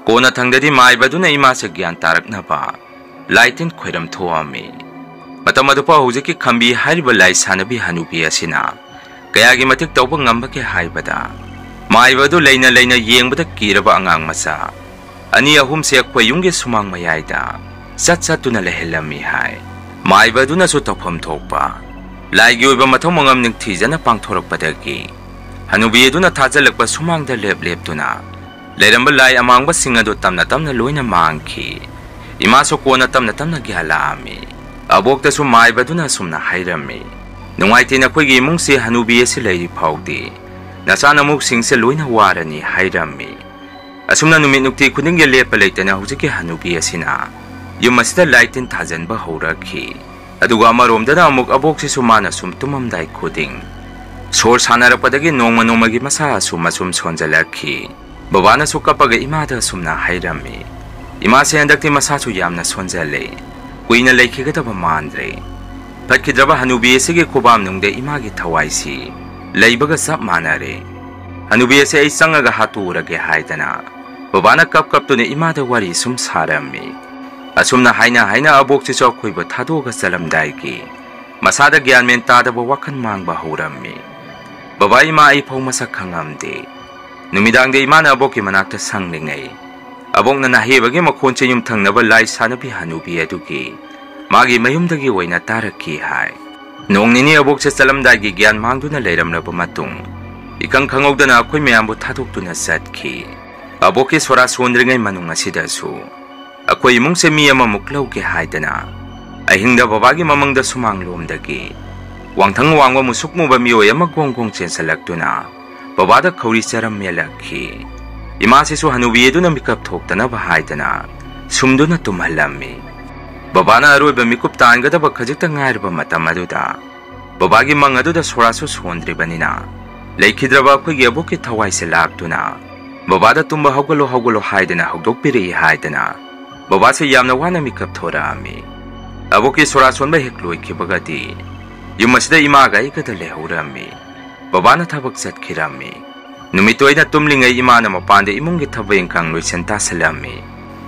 ꯀꯣꯟꯅꯊꯪꯗꯗꯤ ꯃꯥꯏꯕꯗꯨꯅ ꯏꯃꯥꯁꯦ ꯒ꯭ꯌꯥꯟ ꯇꯥꯔꯛꯅꯕ ꯂꯥꯏ ꯇꯤꯟ ꯈꯣꯏꯔꯝ ꯊꯣꯛꯑꯝꯃꯤ꯫ ꯃꯇꯝ ꯑꯗꯨꯐꯥꯎ ꯍꯧꯖꯤꯛꯀꯤ ꯈꯝꯕꯤ ꯍꯥꯏꯔꯤꯕ ꯂꯥꯏ ꯁꯥꯟꯅꯕꯤ ꯍꯅꯨꯕꯤ ꯑꯁꯤꯅ ꯀꯌꯥꯒꯤ ꯃꯇꯤꯛ ꯇꯧꯕ ꯉꯝꯕꯒꯦ ꯍꯥꯏꯕꯗ, ꯃꯥꯏꯕ ꯑꯗꯨ ꯂꯩꯅ ꯂꯩꯅ ꯌꯦꯡꯕꯗ ꯀꯤꯔꯕ ꯑꯉꯥꯡ ꯃꯆꯥ ꯑꯅꯤ ꯑꯍꯨꯝꯁꯦ ꯑꯩꯈꯣꯏ ꯌꯨꯝꯒꯤ ꯁꯨꯃꯥꯡ ꯃꯌꯥꯏꯗ ꯆꯠ ꯆꯠꯇꯨꯅ ꯂꯩꯍꯜꯂꯝꯃꯤ ꯍꯥꯏ꯫ ꯃꯥꯏꯕ ꯑꯗꯨꯅꯁꯨ ꯇꯧꯐꯝ ꯊꯣꯛꯄ ꯂꯥꯏꯒꯤ ꯑꯣꯏꯕ ꯃꯊꯧ ꯃꯉꯝ ꯅꯤꯡꯊꯤꯖꯅ ꯄꯥꯡꯊꯣꯔꯛꯄꯗꯒꯤ ꯍꯅꯨꯕꯤ ꯑꯗꯨꯅ ꯊꯥꯖꯤꯜꯂꯛꯄ ꯁꯨꯃꯥꯡꯗ ꯂꯦꯞ ꯂꯦꯞꯇꯨꯅ ꯂꯩꯔꯝꯕ ꯂꯥꯏ ꯑꯃꯥꯡꯕꯁꯤꯡ ꯑꯗꯨ ꯇꯞꯅ ꯇꯞꯅ ꯂꯣꯏꯅ ꯃꯥꯡꯈꯤ꯫ ꯏꯃꯥꯁꯨ ꯀꯣꯟꯅ ꯇꯞꯅ ꯇꯞꯅ ꯒ꯭ꯌꯥꯟ ꯂꯥꯛꯑꯝꯃꯤ꯫ ꯑꯕꯣꯛꯇꯁꯨ ꯃꯥꯏꯕꯗꯨꯅ ꯑꯁꯨꯝꯅ ꯍꯥꯏꯔꯝꯃꯤ, "ꯅꯨꯡꯉꯥꯏꯇꯦ, ꯅꯈꯣꯏꯒꯤ ꯏꯃꯨꯡꯁꯤ ꯍꯅꯨꯕꯤ ꯑꯁꯤ ꯂꯩꯔꯤ ꯐꯥꯎꯗꯤ ꯅꯆꯥꯅꯃꯨꯛꯁꯤꯡꯁꯦ ꯂꯣꯏꯅ ꯋꯥꯔꯅꯤ" ꯍꯥꯏꯔꯝꯃꯤ꯫ ꯑꯁꯨꯝꯅ ꯅꯨꯃꯤꯠ ꯅꯨꯡꯇꯤ ꯈꯨꯗꯤꯡꯒꯤ ꯂꯦꯞꯄ ꯂꯩꯇꯅ ꯍꯧꯖꯤꯛꯀꯤ ꯍꯅꯨꯕꯤ ꯑꯁꯤꯅ ꯌꯨꯝ ꯑꯁꯤꯗ ꯂꯥꯏ ꯇꯤꯟ ꯊꯥꯖꯤꯟꯕ ꯍꯧꯔꯛꯈꯤ꯫ ꯑꯗꯨꯒ ꯑꯃꯔꯣꯝꯗꯅ ꯑꯃꯨꯛ ꯑꯕꯣꯛꯁꯤꯁꯨ ꯃꯥꯅ ꯁꯨꯝ ꯇꯨꯝꯃꯝꯗꯥꯏ ꯈꯨꯗꯤꯡ ꯁꯣꯔ ꯁꯥꯟꯅꯔꯛꯄꯗꯒꯤ ꯅꯣꯡꯃ ꯅꯣꯡꯃꯒꯤ ꯃꯁꯥ ꯑꯁꯨꯝ ꯑꯁꯨꯝ ꯁꯣꯟꯖꯜꯂꯛꯈꯤ꯫ ꯕꯕꯥꯅꯁꯨ ꯀꯞꯄꯒ ꯏꯃꯥꯗ ꯑꯁꯨꯝꯅ ꯍꯥꯏꯔꯝꯃꯤ, "ꯏꯃꯥꯁꯦ ꯍꯟꯗꯛꯇꯤ ꯃꯁꯥꯁꯨ ꯌꯥꯝꯅ ꯁꯣꯟꯖꯜꯂꯦ, ꯀꯨꯏꯅ ꯂꯩꯈꯤꯒꯗꯕ ꯃꯥꯟꯗ꯭ꯔꯦ꯫ ꯐꯠꯈꯤꯗ꯭ꯔꯕ ꯍꯅꯨꯕꯤ ꯑꯁꯤꯒꯤ ꯈꯨꯕꯥꯝꯅꯨꯡꯗ ꯏꯃꯥꯒꯤ ꯊꯋꯥꯏꯁꯤ ꯂꯩꯕꯒ ꯆꯞ ꯃꯥꯟꯅꯔꯦ꯫ ꯍꯅꯨꯕꯤ ꯑꯁꯤ ꯑꯩ ꯆꯪꯉꯒ ꯍꯥꯠꯇꯣꯛꯎꯔꯒꯦ" ꯍꯥꯏꯗꯅ ꯕꯕꯥꯅ ꯀꯞ ꯀꯞꯇꯨꯅ ꯏꯃꯥꯗ ꯋꯥꯔꯤ ꯁꯨꯝ ꯁꯥꯔꯝꯃꯤ꯫ ꯑꯁꯨꯝꯅ ꯍꯥꯏꯅ ꯍꯥꯏꯅ ꯑꯕꯣꯛꯁꯤꯁꯨ ꯑꯩꯈꯣꯏꯕꯨ ꯊꯥꯗꯣꯛꯑꯒ ꯆꯠꯂꯝꯗꯥꯏꯒꯤ ꯃꯁꯥꯗ ꯒ꯭ꯌꯥꯟ ꯃꯦꯟ ꯇꯥꯗꯕ ꯋꯥꯈꯜ ꯃꯥꯡꯕ ꯍꯧꯔꯝꯃꯤ꯫ ꯕꯕꯥ ꯏꯃꯥ ꯑꯩ ꯐꯥꯎ ꯃꯁꯛ ꯈꯪꯉꯝꯗꯦ꯫ ꯅꯨꯃꯤꯗꯥꯡꯗ ꯏꯃꯥꯅ ꯑꯕꯣꯛꯀꯤ ꯃꯅꯥꯛꯇ ꯁꯪꯂꯤꯉꯩ, ꯑꯕꯣꯛꯅ ꯅꯥꯍꯦꯕꯒꯤ ꯃꯈꯣꯟꯁꯦ ꯌꯨꯝꯊꯪꯅꯕ ꯂꯥꯏ ꯁꯥꯟꯅꯕꯤ ꯍꯅꯨꯕꯤ ꯑꯗꯨꯒꯤ ꯃꯥꯒꯤ ꯃꯌꯨꯝꯗꯒꯤ ꯑꯣꯏꯅ ꯇꯥꯔꯛꯈꯤ ꯍꯥꯏ꯫ ꯅꯣꯡ ꯅꯤꯅꯤ ꯑꯕꯣꯛꯁꯦ ꯆꯠꯂꯝꯗꯥꯏꯒꯤ ꯒ꯭ꯌꯥꯟ ꯃꯥꯡꯗꯨꯅ ꯂꯩꯔꯝꯂꯕ ꯃꯇꯨꯡ, ꯏꯈꯪ ꯈꯪꯍꯧꯗꯅ ꯑꯩꯈꯣꯏ ꯃꯌꯥꯝꯕꯨ ꯊꯥꯗꯣꯛꯇꯨꯅ ꯆꯠꯈꯤ꯫ ꯑꯕꯣꯛꯀꯤ ꯁꯣꯔꯥ ꯁꯣꯟꯗ꯭ꯔꯤꯉꯩ ꯃꯅꯨꯡ ꯑꯁꯤꯗꯁꯨ ꯑꯩꯈꯣꯏ ꯏꯃꯨꯡꯁꯦ ꯃꯤ ꯑꯃꯃꯨꯛ ꯂꯧꯒꯦ ꯍꯥꯏꯗꯅ ꯑꯍꯤꯡꯗ ꯕꯕꯥꯒꯤ ꯃꯃꯪꯗ ꯁꯨꯃꯥꯡ ꯂꯣꯝꯗꯒꯤ ꯋꯥꯡꯊꯪ ꯋꯥꯡꯕ ꯃꯨꯁꯨꯛ ꯃꯨꯕ ꯃꯤꯑꯣꯏ ꯑꯃ ꯒꯣꯡ ꯒꯣꯡ ꯆꯦꯟꯁꯤꯜꯂꯛꯇꯨꯅ ꯕꯕꯥꯗ ꯈꯧꯔꯤ ꯆꯔꯝ ꯃꯦꯜꯂꯛꯈꯤ꯫ ꯏꯃꯥꯁꯤꯁꯨ ꯍꯅꯨꯕꯤ ꯑꯗꯨꯅ ꯃꯤꯀꯞ ꯊꯣꯛꯇꯅꯕ ꯍꯥꯏꯗꯅ ꯁꯨꯝꯗꯨꯅ ꯇꯨꯝꯍꯜꯂꯝꯃꯤ꯫ ꯕꯕꯥꯅ ꯑꯔꯣꯏꯕ ꯃꯤꯀꯨꯞ ꯇꯥꯟꯒꯗꯕ ꯈꯖꯤꯛꯇ ꯉꯥꯏꯔꯕ ꯃꯇꯝ ꯑꯗꯨꯗ ꯕꯕꯥꯒꯤ ꯃꯪ ꯑꯗꯨꯗ ꯁꯣꯔꯥꯁꯨ ꯁꯣꯟꯗ꯭ꯔꯤꯕꯅꯤꯅ ꯂꯩꯈꯤꯗ꯭ꯔꯕ ꯑꯩꯈꯣꯏꯒꯤ ꯑꯕꯣꯛꯀꯤ ꯊꯋꯥꯏꯁꯦ ꯂꯥꯛꯇꯨꯅ ꯕꯕꯥꯗ "ꯇꯨꯝꯕ ꯍꯧꯒꯠꯂꯣ, ꯍꯧꯒꯠꯂꯣ" ꯍꯥꯏꯗꯅ ꯍꯧꯗꯣꯛꯄꯤꯔꯛꯏ ꯍꯥꯏꯗꯅ ꯕꯕꯥꯁꯦ ꯌꯥꯝꯅ ꯋꯥꯅ ꯃꯤꯀꯞ ꯊꯣꯔꯛꯑꯝꯃꯤ꯫ ꯑꯕꯣꯛꯀꯤ ꯁꯣꯔꯥ ꯁꯣꯟꯕ ꯍꯦꯛ ꯂꯣꯏꯈꯤꯕꯒꯗꯤ ꯌꯨꯝ ꯑꯁꯤꯗ ꯏꯃꯥꯒ ꯑꯩꯒꯗ ꯂꯩꯍꯧꯔꯝꯃꯤ꯫ ꯕꯕꯥꯅ ꯊꯕꯛ ꯆꯠꯈꯤꯔꯝꯃꯤ꯫ ꯅꯨꯃꯤꯠꯇꯣ ꯑꯩꯅ ꯇꯨꯝꯂꯤꯉꯩ ꯏꯃꯥꯅ ꯃꯄꯥꯟꯗ ꯏꯃꯨꯡꯒꯤ ꯊꯕꯛ ꯏꯪꯈꯥꯡ ꯂꯣꯏꯁꯤꯟ ꯇꯥꯁꯤꯜꯂꯝꯃꯤ꯫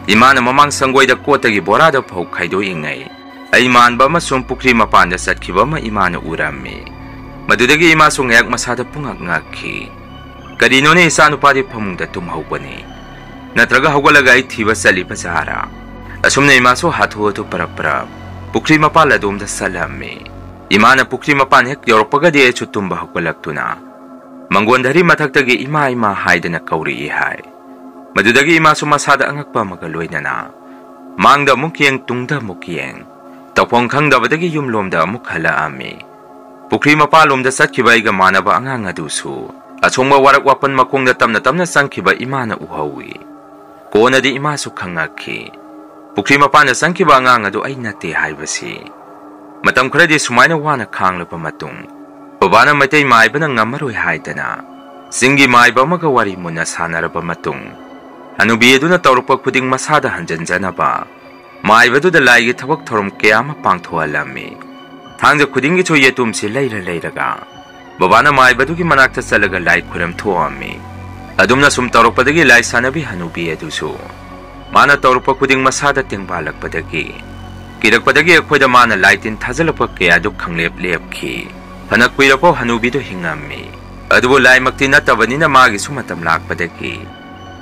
ꯏꯃꯥꯅ ꯃꯃꯥꯡ ꯁꯪꯒꯣꯏꯗ ꯀꯣꯠꯇꯒꯤ ꯕꯣꯔꯥꯗ ꯐꯧ ꯈꯥꯏꯗꯣꯛꯏꯉꯩ, ꯑꯩ ꯃꯥꯟꯕ ꯑꯃꯁꯨꯡ ꯄꯨꯈ꯭ꯔꯤ ꯃꯄꯥꯟꯗ ꯆꯠꯈꯤꯕ ꯑꯃ ꯏꯃꯥꯅ ꯎꯔꯝꯃꯤ꯫ ꯃꯗꯨꯗꯒꯤ ꯏꯃꯥꯁꯨ ꯉꯥꯏꯍꯥꯛ ꯃꯁꯥꯗ ꯄꯨꯡꯉꯛ ꯉꯛꯈꯤ꯫ "ꯀꯔꯤꯅꯣꯅꯦ, ꯏꯆꯥꯅꯨꯄꯥꯗꯤ ꯐꯃꯨꯡꯗ ꯇꯨꯝꯍꯧꯕꯅꯤ? ꯅꯠꯇ꯭ꯔꯒ ꯍꯧꯒꯠꯂꯒ ꯑꯩ ꯊꯤꯕ ꯆꯠꯂꯤꯕ ꯖꯥꯔꯥ?" ꯑꯁꯨꯝꯅ ꯏꯃꯥꯁꯨ ꯍꯥꯊꯨ ꯍꯥꯊꯨ ꯄꯔꯞ ꯄꯔꯞ ꯄꯨꯈ꯭ꯔꯤ ꯃꯄꯥꯜ ꯑꯗꯣꯝꯗ ꯆꯠꯂꯝꯃꯤ꯫ ꯏꯃꯥꯅ ꯄꯨꯈ꯭ꯔꯤ ꯃꯄꯥꯟ ꯍꯦꯛ ꯌꯧꯔꯛꯄꯒꯗꯤ ꯑꯩꯁꯨ ꯇꯨꯝꯕ ꯍꯧꯒꯠꯂꯛꯇꯨꯅ ꯃꯪꯒꯣꯟ ꯙꯔꯤ ꯃꯊꯛꯇꯒꯤ "ꯏꯃꯥ, ꯏꯃꯥ" ꯍꯥꯏꯗꯅ ꯀꯧꯔꯛꯏ ꯍꯥꯏ꯫ ꯃꯗꯨꯗꯒꯤ ꯏꯃꯥꯁꯨ ꯃꯁꯥꯗ ꯑꯉꯛꯄ ꯑꯃꯒ ꯂꯣꯏꯅꯅ ꯃꯥꯡꯗ ꯑꯃꯨꯛ ꯌꯦꯡ, ꯇꯨꯡꯗ ꯑꯃꯨꯛ ꯌꯦꯡ, ꯇꯧꯐꯝ ꯈꯪꯗꯕꯗꯒꯤ ꯌꯨꯝꯂꯣꯝꯗ ꯑꯃꯨꯛ ꯍꯜꯂꯛꯑꯝꯃꯤ꯫ ꯄꯨꯈ꯭ꯔꯤ ꯃꯄꯥꯜꯂꯣꯝꯗ ꯆꯠꯈꯤꯕ ꯑꯩꯒ ꯃꯥꯟꯅꯕ ꯑꯉꯥꯡ ꯑꯗꯨꯁꯨ ꯑꯁꯣꯡꯕ ꯋꯥꯔꯛ ꯋꯥꯄꯟ ꯃꯈꯣꯡꯗ ꯇꯞꯅ ꯇꯞꯅ ꯆꯪꯈꯤꯕ ꯏꯃꯥꯅ ꯎꯍꯧꯏ꯫ ꯀꯣꯟꯅꯗꯤ ꯏꯃꯥꯁꯨ ꯈꯪꯉꯛꯈꯤ, ꯄꯨꯈ꯭ꯔꯤ ꯃꯄꯥꯟꯗ ꯆꯪꯈꯤꯕ ꯑꯉꯥꯡ ꯑꯗꯨ ꯑꯩ ꯅꯠꯇꯦ ꯍꯥꯏꯕꯁꯤ꯫ ꯃꯇꯝ ꯈꯔꯗꯤ ꯁꯨꯃꯥꯏꯅ ꯋꯥꯅ ꯈꯥꯡꯂꯕ ꯃꯇꯨꯡ, ꯕꯕꯥꯅ ꯃꯩꯇꯩ ꯃꯥꯏꯕꯅ ꯉꯝꯃꯔꯣꯏ ꯍꯥꯏꯗꯅ ꯆꯤꯡꯒꯤ ꯃꯥꯏꯕ ꯑꯃꯒ ꯋꯥꯔꯤ ꯃꯨꯟꯅ ꯁꯥꯟꯅꯔꯕ ꯃꯇꯨꯡ, ꯍꯅꯨꯕꯤ ꯑꯗꯨꯅ ꯇꯧꯔꯛꯄ ꯈꯨꯗꯤꯡ ꯃꯁꯥꯗ ꯍꯟꯖꯤꯟꯖꯅꯕ ꯃꯥꯏꯕꯗꯨꯗ ꯂꯥꯏꯒꯤ ꯊꯕꯛ ꯊꯧꯔꯝ ꯀꯌꯥ ꯑꯃ ꯄꯥꯡꯊꯣꯛꯍꯜꯂꯝꯃꯤ꯫ ꯊꯥꯡꯖ ꯈꯨꯗꯤꯡꯒꯤꯁꯨ ꯌꯦꯇꯨꯝꯁꯤ ꯂꯩꯔ ꯂꯩꯔꯒ ꯕꯕꯥꯅ ꯃꯥꯏꯕꯗꯨꯒꯤ ꯃꯅꯥꯛꯇ ꯆꯠꯂꯒ ꯂꯥꯏ ꯈꯨꯔꯝ ꯊꯣꯛꯑꯝꯃꯤ꯫ ꯑꯗꯨꯝꯅ ꯁꯨꯝ ꯇꯧꯔꯛꯄꯗꯒꯤ ꯂꯥꯏ ꯁꯥꯟꯅꯕꯤ ꯍꯅꯨꯕꯤ ꯑꯗꯨꯁꯨ ꯃꯥꯅ ꯇꯧꯔꯛꯄ ꯈꯨꯗꯤꯡ ꯃꯁꯥꯗ ꯇꯦꯡꯕꯥꯜꯂꯛꯄꯗꯒꯤ, ꯀꯤꯔꯛꯄꯗꯒꯤ ꯑꯩꯈꯣꯏꯗ ꯃꯥꯅ ꯂꯥꯏ ꯇꯤꯟ ꯊꯥꯖꯤꯜꯂꯛꯄ ꯀꯌꯥꯗꯨ ꯈꯪꯂꯦꯞ ꯂꯦꯞꯈꯤ꯫ ꯐꯅ ꯀꯨꯏꯔꯐꯥꯎ ꯍꯅꯨꯕꯤꯗꯨ ꯍꯤꯡꯉꯝꯃꯤ꯫ ꯑꯗꯨꯕꯨ ꯂꯥꯏꯃꯛꯇꯤ ꯅꯠꯇꯕꯅꯤꯅ ꯃꯥꯒꯤꯁꯨ ꯃꯇꯝ ꯂꯥꯛꯄꯗꯒꯤ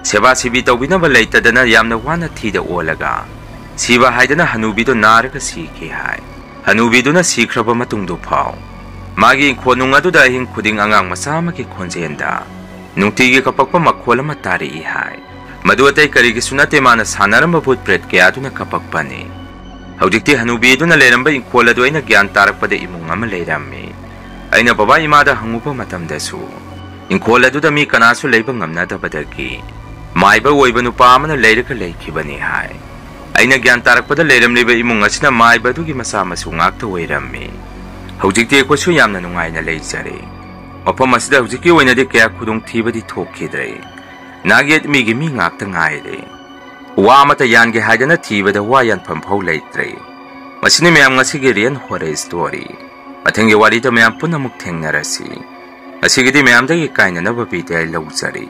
ꯁꯦꯕꯥ ꯁꯤꯕꯤ ꯇꯧꯕꯤꯅꯕ ꯂꯩꯇꯗꯅ ꯌꯥꯝꯅ ꯋꯥꯅ ꯊꯤꯗ ꯑꯣꯜꯂꯒ ꯁꯤꯕ ꯍꯥꯏꯗꯅ ꯍꯅꯨꯕꯤꯗꯨ ꯅꯥꯔꯒ ꯁꯤꯈꯤ ꯍꯥꯏ꯫ ꯍꯅꯨꯕꯤꯗꯨꯅ ꯁꯤꯈ꯭ꯔꯕ ꯃꯇꯨꯡꯗꯨ ꯐꯥꯎ ꯃꯥꯒꯤ ꯏꯪꯈꯣꯜ ꯅꯨꯡ ꯑꯗꯨꯗ ꯑꯍꯤꯡ ꯈꯨꯗꯤꯡ ꯑꯉꯥꯡ ꯃꯆꯥ ꯑꯃꯒꯤ ꯈꯣꯟꯖꯦꯜꯗ ꯅꯨꯡꯇꯤꯒꯤ ꯀꯞꯄꯛꯄ ꯃꯈꯣꯜ ꯑꯃ ꯇꯥꯔꯛꯏ ꯍꯥꯏ꯫ ꯃꯗꯨ ꯑꯇꯩ ꯀꯔꯤꯒꯤꯁꯨ ꯅꯠꯇꯦ, ꯃꯥꯅ ꯁꯥꯟꯅꯔꯝꯕ ꯚꯨꯠ ꯄ꯭ꯔꯦꯠ ꯀꯌꯥꯗꯨꯅ ꯀꯞꯄꯛꯄꯅꯤ꯫ ꯍꯧꯖꯤꯛꯇꯤ ꯍꯅꯨꯕꯤ ꯑꯗꯨꯅ ꯂꯩꯔꯝꯕ ꯏꯪꯈꯣꯜ ꯑꯗꯨ ꯑꯩꯅ ꯒ꯭ꯌꯥꯟ ꯇꯥꯔꯛꯄꯗ ꯏꯃꯨꯡ ꯑꯃ ꯂꯩꯔꯝꯃꯤ꯫ ꯑꯩꯅ ꯕꯕꯥ ꯏꯃꯥꯗ ꯍꯪꯉꯨꯕ ꯃꯇꯝꯗꯁꯨ ꯏꯪꯈꯣꯜ ꯑꯗꯨꯗ ꯃꯤ ꯀꯅꯥꯁꯨ ꯂꯩꯕ ꯉꯝꯅꯗꯕꯗꯒꯤ ꯃꯥꯏꯕ ꯑꯣꯏꯕ ꯅꯨꯄꯥ ꯑꯃꯅ ꯂꯩꯔꯒ ꯂꯩꯈꯤꯕꯅꯤ ꯍꯥꯏ꯫ ꯑꯩꯅ ꯒ꯭ꯌꯥꯟ ꯇꯥꯔꯛꯄꯗ ꯂꯩꯔꯝꯂꯤꯕ ꯏꯃꯨꯡ ꯑꯁꯤꯅ ꯃꯥꯏꯕ ꯑꯗꯨꯒꯤ ꯃꯆꯥ ꯃꯁꯨ ꯉꯥꯛꯇ ꯑꯣꯏꯔꯝꯃꯤ꯫ ꯍꯧꯖꯤꯛꯇꯤ ꯑꯩꯈꯣꯏꯁꯨ ꯌꯥꯝꯅ ꯅꯨꯡꯉꯥꯏꯅ ꯂꯩꯖꯔꯦ꯫ ꯃꯐꯝ ꯑꯁꯤꯗ ꯍꯧꯖꯤꯛꯀꯤ ꯑꯣꯏꯅꯗꯤ ꯀꯌꯥ ꯈꯨꯗꯣꯡꯊꯤꯕꯗꯤ ꯊꯣꯛꯈꯤꯗ꯭ꯔꯦ꯫ ꯅꯥꯒꯦꯠ ꯃꯤꯒꯤ ꯃꯤ ꯉꯥꯛꯇ ꯉꯥꯏꯔꯦ꯫ ꯋꯥ ꯑꯃꯠꯇ ꯌꯥꯟꯒꯦ ꯍꯥꯏꯗꯅ ꯊꯤꯕꯗ ꯋꯥ ꯌꯥꯟꯐꯝ ꯐꯥꯎ ꯂꯩꯇ꯭ꯔꯦ꯫ ꯃꯁꯤꯅꯤ ꯃꯌꯥꯝ ꯉꯁꯤꯒꯤ ꯔꯤꯌꯦꯜ ꯍꯣꯔꯔ ꯁ꯭ꯇꯣꯔꯤ꯫ ꯃꯊꯪꯒꯤ ꯋꯥꯔꯤꯗ ꯃꯌꯥꯝ ꯄꯨꯟꯅ ꯑꯃꯨꯛ ꯊꯦꯡꯅꯔꯁꯤ꯫ ꯉꯁꯤꯒꯤꯗꯤ ꯃꯌꯥꯝꯗꯒꯤ ꯀꯥꯏꯅꯅꯕ ꯕꯤꯗꯥꯏ ꯂꯧꯖꯔꯤ꯫